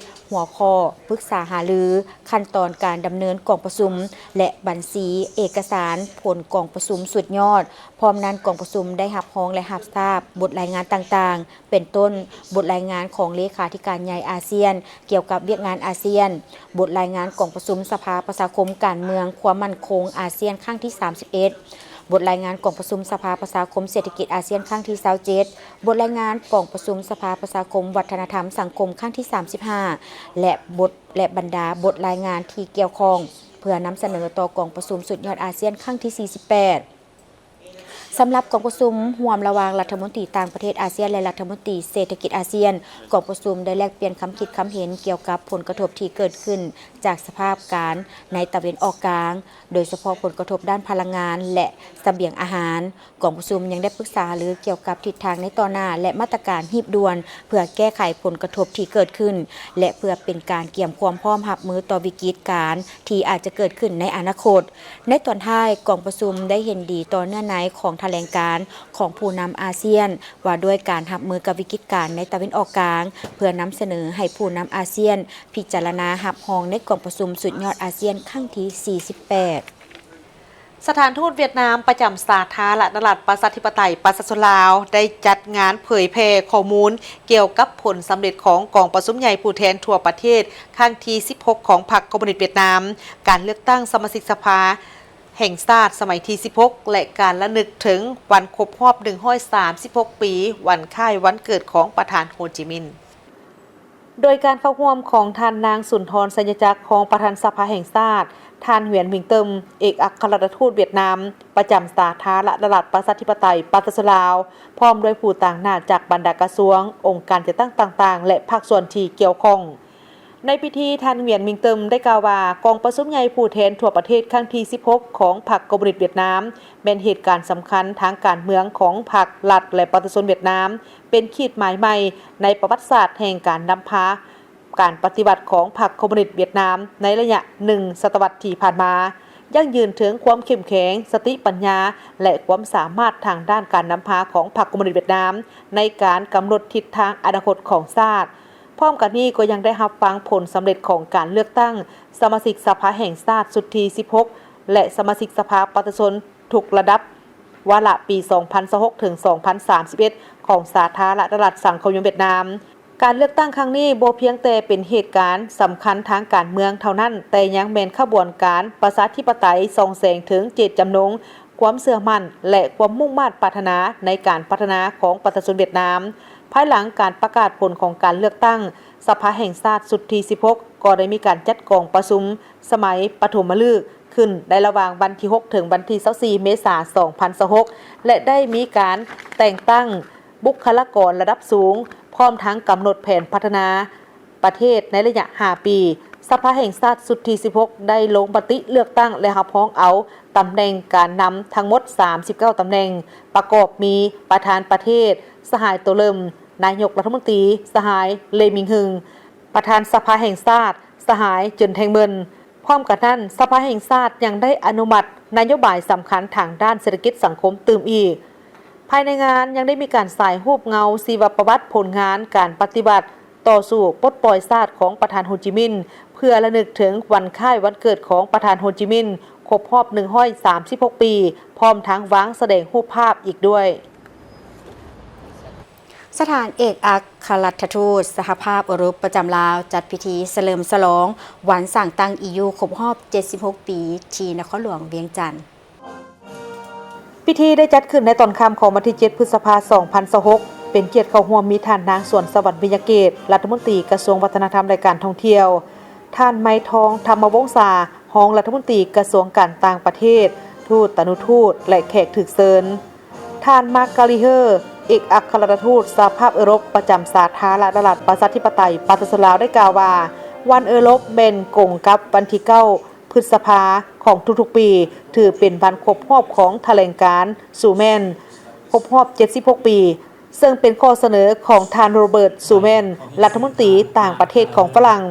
ຫົວຂໍ້ປຶກສາຫາລື, ຂັ້ນຕອນການດຳເນີນກອງປະຊຸມ ແລະ ບັນຊີເອກະສານຜົນກອງປະຊຸມສຸດຍອດ. ພ້ອມນັ້ນ, ກອງປະຊຸມໄດ້ຮັບຮອງ ແລະ ຮັບຊາບບົດລາຍງານຕ່າງໆ ເປັນຕົ້ນ ບົດລາຍງານຂອງເລຂາທິການໃຫຍ່ອາຊຽນກ່ຽວກັບວຽກງານອາຊຽນ, ບົດລາຍງານກອງປະຊຸມສະພາປະຊາຄົມການເມືອງຄວາມໝັ້ນຄົງອາຊຽນຄັ້ງທີສາມສິບເອັດ, ບົດລາຍງານກອງປະຊຸມສະພາປະຊາຄົມເສດຖະກິດອາຊຽນຄັ້ງທີຊາວເຈັດ, ບົດລາຍງານກອງປະຊຸມສະພາປະຊາຄົມວັດທະນະທຳສັງຄົມຄັ້ງທີສາມສິບຫ້າ ແລະ ບົດ ແລະ ບັນດາບົດລາຍງານທີ່ກ່ຽວຂ້ອງ ເພື່ອນຳສະເໜີຕໍ່ກອງປະຊຸມສຸດຍອດອາຊຽນຄັ້ງທີສີ່ສິບແປດ. ສຳລັບກອງປະຊຸມຮ່ວມລະຫວ່າງລັດຖະມົນຕີຕ່າງປະເທດອາຊຽນ ແລະ ລັດຖະມົນຕີເສດຖະກິດອາຊຽນ, ກອງປະຊຸມໄດ້ແລກປ່ຽນຄຳຄິດຄຳເຫັນກ່ຽວກັບຜົນກະທົບທີ່ເກີດຂຶ້ນຈາກສະພາບການໃນຕາເວັນອອກກາງ, ໂດຍສະເພາະຜົນກະທົບດ້ານພະລັງງານ ແລະ ສະບຽງອາຫານ. ກອງປະຊຸມຍັງໄດ້ປຶກສາຫາລືກ່ຽວກັບທິດທາງໃນຕໍ່ໜ້າ ແລະ ມາດຕະການຮີບດ່ວນ ເພື່ອແກ້ໄຂຜົນກະທົບທີ່ເກີດຂຶ້ນ ແລະ ເພື່ອເປັນການກຽມຄວາມພ້ອມຮັບມືຕໍ່ວິກິດການທີ່ອາດຈະເກີດຂຶ້ນໃນອະນາຄົດ. ໃນຕອນທ້າຍ, ກອງປະຊຸມໄດ້ເຫັນດີຕໍ່ເນື້ອໃນຂອງຖະແຫຼງການຂອງຜູ້ນຳອາຊຽນ ວ່າດ້ວຍການຮັບມືກັບວິກິດການໃນຕາເວັນອອກກາງ, ເພື່ອນຳສະເໜີໃຫ້ຜູ້ນຳອາຊຽນພິຈາລະນາຮັບຮອງໃນກອງປະຊຸມສຸດຍອດອາຊຽນຄັ້ງທີສີ່ສິບແປດ. ສະຖານທູດຫວຽດນາມປະຈຳສາທາລະນະລັດປະຊາທິປະໄຕປະຊາຊົນລາວ ໄດ້ຈັດງານເຜີຍແຜ່ຂໍ້ມູນກ່ຽວກັບຜົນສຳເລັດຂອງກອງປະຊຸມໃຫຍ່ຜູ້ແທນທົ່ວປະເທດຄັ້ງທີສິບຫົກຂອງພັກຄອມມູນິດຫວຽດນາມ, ການເລືອກຕັ້ງສະມາຊິກສະພາແຫ່ງຊາດສະໄໝທີສິບຫົກ ແລະ ການລະນຶກເຖິງວັນຄົບຮອບໜຶ່ງຮ້ອຍສາມສິບຫົກປີ ວັນຄ້າຍວັນເກີດຂອງປະທານໂຮຈິມິນ. ໂດຍການເຂົ້າຮ່ວມຂອງທ່ານນາງ ສຸນທອນ ໄຊຍະຈັກ ຮອງປະທານສະພາແຫ່ງຊາດ, ທ່ານ ຫວຽນ ວິງເຕີມ ເອກອັກຄະລັດຖະທູດຫວຽດນາມປະຈຳສາທາລະນະລັດປະຊາທິປະໄຕປະຊາຊົນລາວ, ພ້ອມດ້ວຍຜູ້ຕາງໜ້າຈາກບັນດາກະຊວງ, ອົງການຈັດຕັ້ງຕ່າງໆ ແລະ ພາກສ່ວນທີ່ກ່ຽວຂ້ອງ. ໃນພິທີ, ທ່ານ ຫວຽນ ວິງເຕີມ ໄດ້ກ່າວວ່າ ກອງປະຊຸມໃຫຍ່ຜູ້ແທນທົ່ວປະເທດຄັ້ງທີສິບຫົກຂອງພັກຄອມມູນິດຫວຽດນາມ ແມ່ນເຫດການສຳຄັນທາງການເມືອງຂອງພັກ, ລັດ ແລະ ປະຊາຊົນຫວຽດນາມ ເປັນຂີດໝາຍໃໝ່ໃນປະຫວັດສາດແຫ່ງການນຳພາການປະຕິວັດຂອງພັກຄອມມູນິດຫວຽດນາມໃນໄລຍະໜຶ່ງສະຕະວັດທີ່ຜ່ານມາ, ຢັ້ງຢືນເຖິງຄວາມເຂັ້ມແຂງ, ສະຕິປັນຍາ ແລະ ຄວາມສາມາດທາງດ້ານການນຳພາຂອງພັກຄອມມູນິດຫວຽດນາມໃນການກຳນົດທິດທາງອະນາຄົດຂອງຊາດ. ພ້ອມກັນນີ້ກໍຍັງໄດ້ຮັບຟັງຜົນສຳເລັດຂອງການເລືອກຕັ້ງສະມາຊິກສະພາແຫ່ງຊາດຊຸດທີສິບຫົກ ແລະ ສະມາຊິກສະພາປະຊາຊົນທຸກລະດັບ ວາລະປີສອງພັນຊາວຫົກ ເຖິງ ສອງພັນສາມສິບເອັດ ຂອງສາທາລະນະລັດສັງຄົມນິຍົມຫວຽດນາມ. ການເລືອກຕັ້ງຄັ້ງນີ້ບໍ່ພຽງແຕ່ເປັນເຫດການສຳຄັນທາງການເມືອງເທົ່ານັ້ນ, ແຕ່ຍັງແມ່ນຂະບວນການປະຊາທິປະໄຕສ່ອງແສງເຖິງເຈດຈຳນົງ, ຄວາມເຊື່ອໝັ້ນ ແລະ ຄວາມມຸ່ງມາດປາດຖະໜາໃນການພັດທະນາຂອງປະຊາຊົນຫວຽດນາມ. ພາຍຫຼັງການປະກາດຜົນຂອງການເລືອກຕັ້ງສະພາແຫ່ງຊາດຊຸດທີສິບຫົກ ກໍໄດ້ມີການຈັດກອງປະຊຸມສະໄໝປະຖົມມະລຶກຂຶ້ນໃນລະຫວ່າງວັນທີຫົກ ເຖິງວັນທີຊາວສີ່ ເມສາ ສອງພັນຊາວຫົກ ແລະ ໄດ້ມີການແຕ່ງຕັ້ງ ບຸກຄະລາກອນລະດັບສູງ, ພ້ອມທັງກຳນົດແຜນພັດທະນາປະເທດໃນໄລຍະຫ້າປີ. ສະພາແຫ່ງຊາດຊຸດທີສິບຫົກ ໄດ້ລົງມະຕິເລືອກຕັ້ງ ແລະ ຮັບຮອງເອົາຕຳແໜ່ງການນຳທັງໝົດສາມສິບເກົ້າຕຳແໜ່ງ, ປະກອບມີ ປະທານປະເທດ ສະຫາຍ ໂຕເລີມ, ນາຍົກລັດຖະມົນຕີ ສະຫາຍ ເລ ມິງຮຶງ, ປະທານສະພາແຫ່ງຊາດ ສະຫາຍ ເຈິນ ແທງເມີນ. ພ້ອມກັນນັ້ນ, ສະພາແຫ່ງຊາດຍັງໄດ້ອະນຸມັດນະໂຍບາຍສຳຄັນທາງດ້ານເສດຖະກິດສັງຄົມຕື່ມອີກ. ພາຍໃນງານຍັງໄດ້ມີການສາຍຮູບເງົາຊີວະປະຫວັດຜົນງານການປະຕິວັດຕໍ່ສູ້ປົດປ່ອຍຊາດຂອງປະທານໂຮຈິມິນ ເພື່ອລະນຶກເຖິງວັນຄ້າຍວັນເກີດຂອງປະທານໂຮຈິມິນ ຄົບຮອບໜຶ່ງຮ້ອຍສາມສິບຫົກປີ, ພ້ອມທັງວາງສະແດງຮູບພາບອີກດ້ວຍ. ສະຖານເອກອັກຄະລັດຖະທູດສະຫະພາບເອີຣົບປະຈຳລາວ ຈັດພິທີສະເຫຼີມສະຫຼອງວັນສ້າງຕັ້ງ ອີ ຢູ ຄົບຮອບເຈັດສິບຫົກປີ ທີ່ນະຄອນຫຼວງວຽງຈັນ. ພິທີໄດ້ຈັດຂຶ້ນໃນຕອນຄ່ຳຂອງວັນທີເຈັດ ພຶດສະພາ ສອງພັນຊາວຫົກ, ເປັນກຽດເຂົ້າຮ່ວມມີທ່ານນາງ ສວນສະຫວັນ ວິຍະເກດ, ລັດຖະມົນຕີກະຊວງວັດທະນະທຳ ແລະ ການທ່ອງທ່ຽວ, ທ່ານ ໄມທອງ ທຳມະວົງສາ, ຮອງລັດຖະມົນຕີກະຊວງການຕ່າງປະເທດ, ທູດ, ຕານຸທູດ ແລະ ແຂກຖືກເຊີນ. ທ່ານ ມາກກາລີເຮີ ເອກອັກຄະລັດຖະທູດສະຫະພາບເອີຣົບປະຈຳສາທາລະນະລັດປະຊາທິປະໄຕປະຊາຊົນລາວ ໄດ້ກ່າວວ່າ ວັນເອີຣົບແມ່ນກົງກັບວັນທີເກົ້າ ພຶດສະພາຂອງທຸກໆປີ ຖືເປັນວັນຄົບຮອບຂອງຖະແຫຼງການຊູແມນ ຄົບຮອບເຈັດສິບຫົກປີ, ເຊິ່ງເປັນຂໍ້ສະເໜີຂອງທ່ານ ໂຣເບີດ ຊູແມນ ລັດຖະມົນຕີຕ່າງປະເທດຂອງຝຣັ່ງ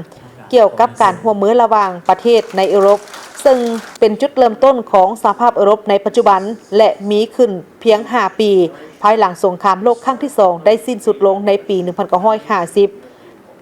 ກ່ຽວກັບການຮ່ວມມືລະຫວ່າງປະເທດໃນເອີຣົບ, ເຊິ່ງເປັນຈຸດເລີ່ມຕົ້ນຂອງສະຫະພາບເອີຣົບໃນປັດຈຸບັນ ແລະ ມີຂຶ້ນພຽງຫ້າປີ ພາຍຫຼັງສົງຄາມໂລກຄັ້ງທີສອງໄດ້ສິ້ນສຸດລົງໃນປີໜຶ່ງພັນເກົ້າຮ້ອຍຫ້າສິບ.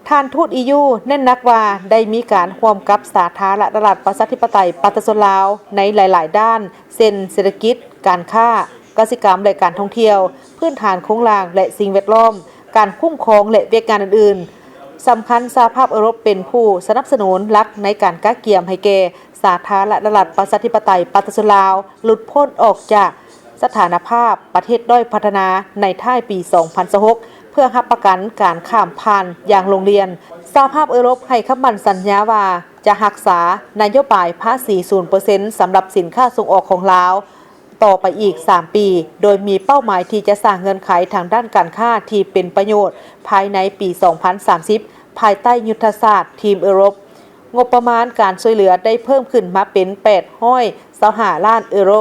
ທ່ານທູດ ອີ ຢູ ເນັ້ນໜັກວ່າໄດ້ມີການຮ່ວມກັບສາທາລະນະລັດປະຊາທິປະໄຕປະຊາຊົນລາວໃນຫຼາຍໆດ້ານ ເຊັ່ນ ເສດຖະກິດ, ການຄ້າ, ກະສິກຳ ແລະ ການທ່ອງທ່ຽວ, ພື້ນຖານໂຄງລ່າງ ແລະ ສິ່ງແວດລ້ອມ, ການຄຸ້ມຄອງ ແລະ ວຽກງານອື່ນໆ. ສຳຄັນ, ສະຫະພາບເອີຣົບເປັນຜູ້ສະໜັບສະໜູນຫຼັກໃນການກະກຽມໃຫ້ແກ່ສາທາລະນະລັດປະຊາທິປະໄຕປະຊາຊົນລາວ ຫຼຸດພົ້ນອອກຈາກສະຖານະພາບປະເທດດ້ອຍພັດທະນາໃນທ້າຍປີສອງພັນຊາວຫົກ ເພື່ອຮັບປະກັນການຂ້າມຜ່ານຢ່າງໂລ່ງລ່ຽນ. ສະຫະພາບເອີຣົບໃຫ້ຄຳໝັ້ນສັນຍາວ່າຈະຮັກສານະໂຍບາຍພາສີສູນເປີເຊັນສຳລັບສິນຄ້າສົ່ງອອກຂອງລາວ ຕໍ່ໄປອີກສາມປີ ໂດຍມີເປົ້າໝາຍທີ່ຈະສ້າງເງື່ອນໄຂທາງດ້ານການຄ້າທີ່ເປັນປະໂຫຍດພາຍໃນປີສອງພັນສາມສິບ ພາຍໃຕ້ຍຸດທະສາດທີມເອີຣົບ. ງົບປະມານການຊ່ວຍເຫຼືອໄດ້ເພີ່ມຂຶ້ນມາເປັນແປດຮ້ອຍຊາວຫ້າລ້ານເອີໂຣ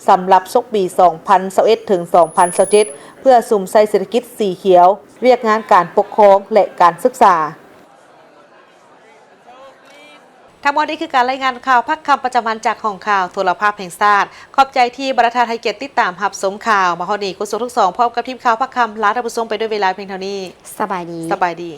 ສຳລັບສົກປີສອງພັນຊາວເອັດ ເຖິງ ສອງພັນຊາວເຈັດ ເພື່ອສຸມໃສ່ເສດຖະກິດສີຂຽວ, ວຽກງານການປົກຄອງ ແລະ ການສຶກສາ. ທັງໝົດນີ້ຄືການລາຍງານຂ່າວພາກຄ່ຳປະຈຳວັນຈາກຫ້ອງຂ່າວໂທລະພາບແຫ່ງຊາດ. ຂອບໃຈທີ່ບັນດາທ່ານໃຫ້ກຽດຕິດຕາມຮັບຊົມຂ່າວ. ມາຮອດນີ້ ໂຄສົກທັງສອງ ພ້ອມກັບທີມຂ່າວພາກຄ່ຳ ລາທ່ານຜູ້ຊົມໄປດ້ວຍເວລາພຽງເທົ່ານີ້. ສະບາຍດີ. ສະບາຍດີ.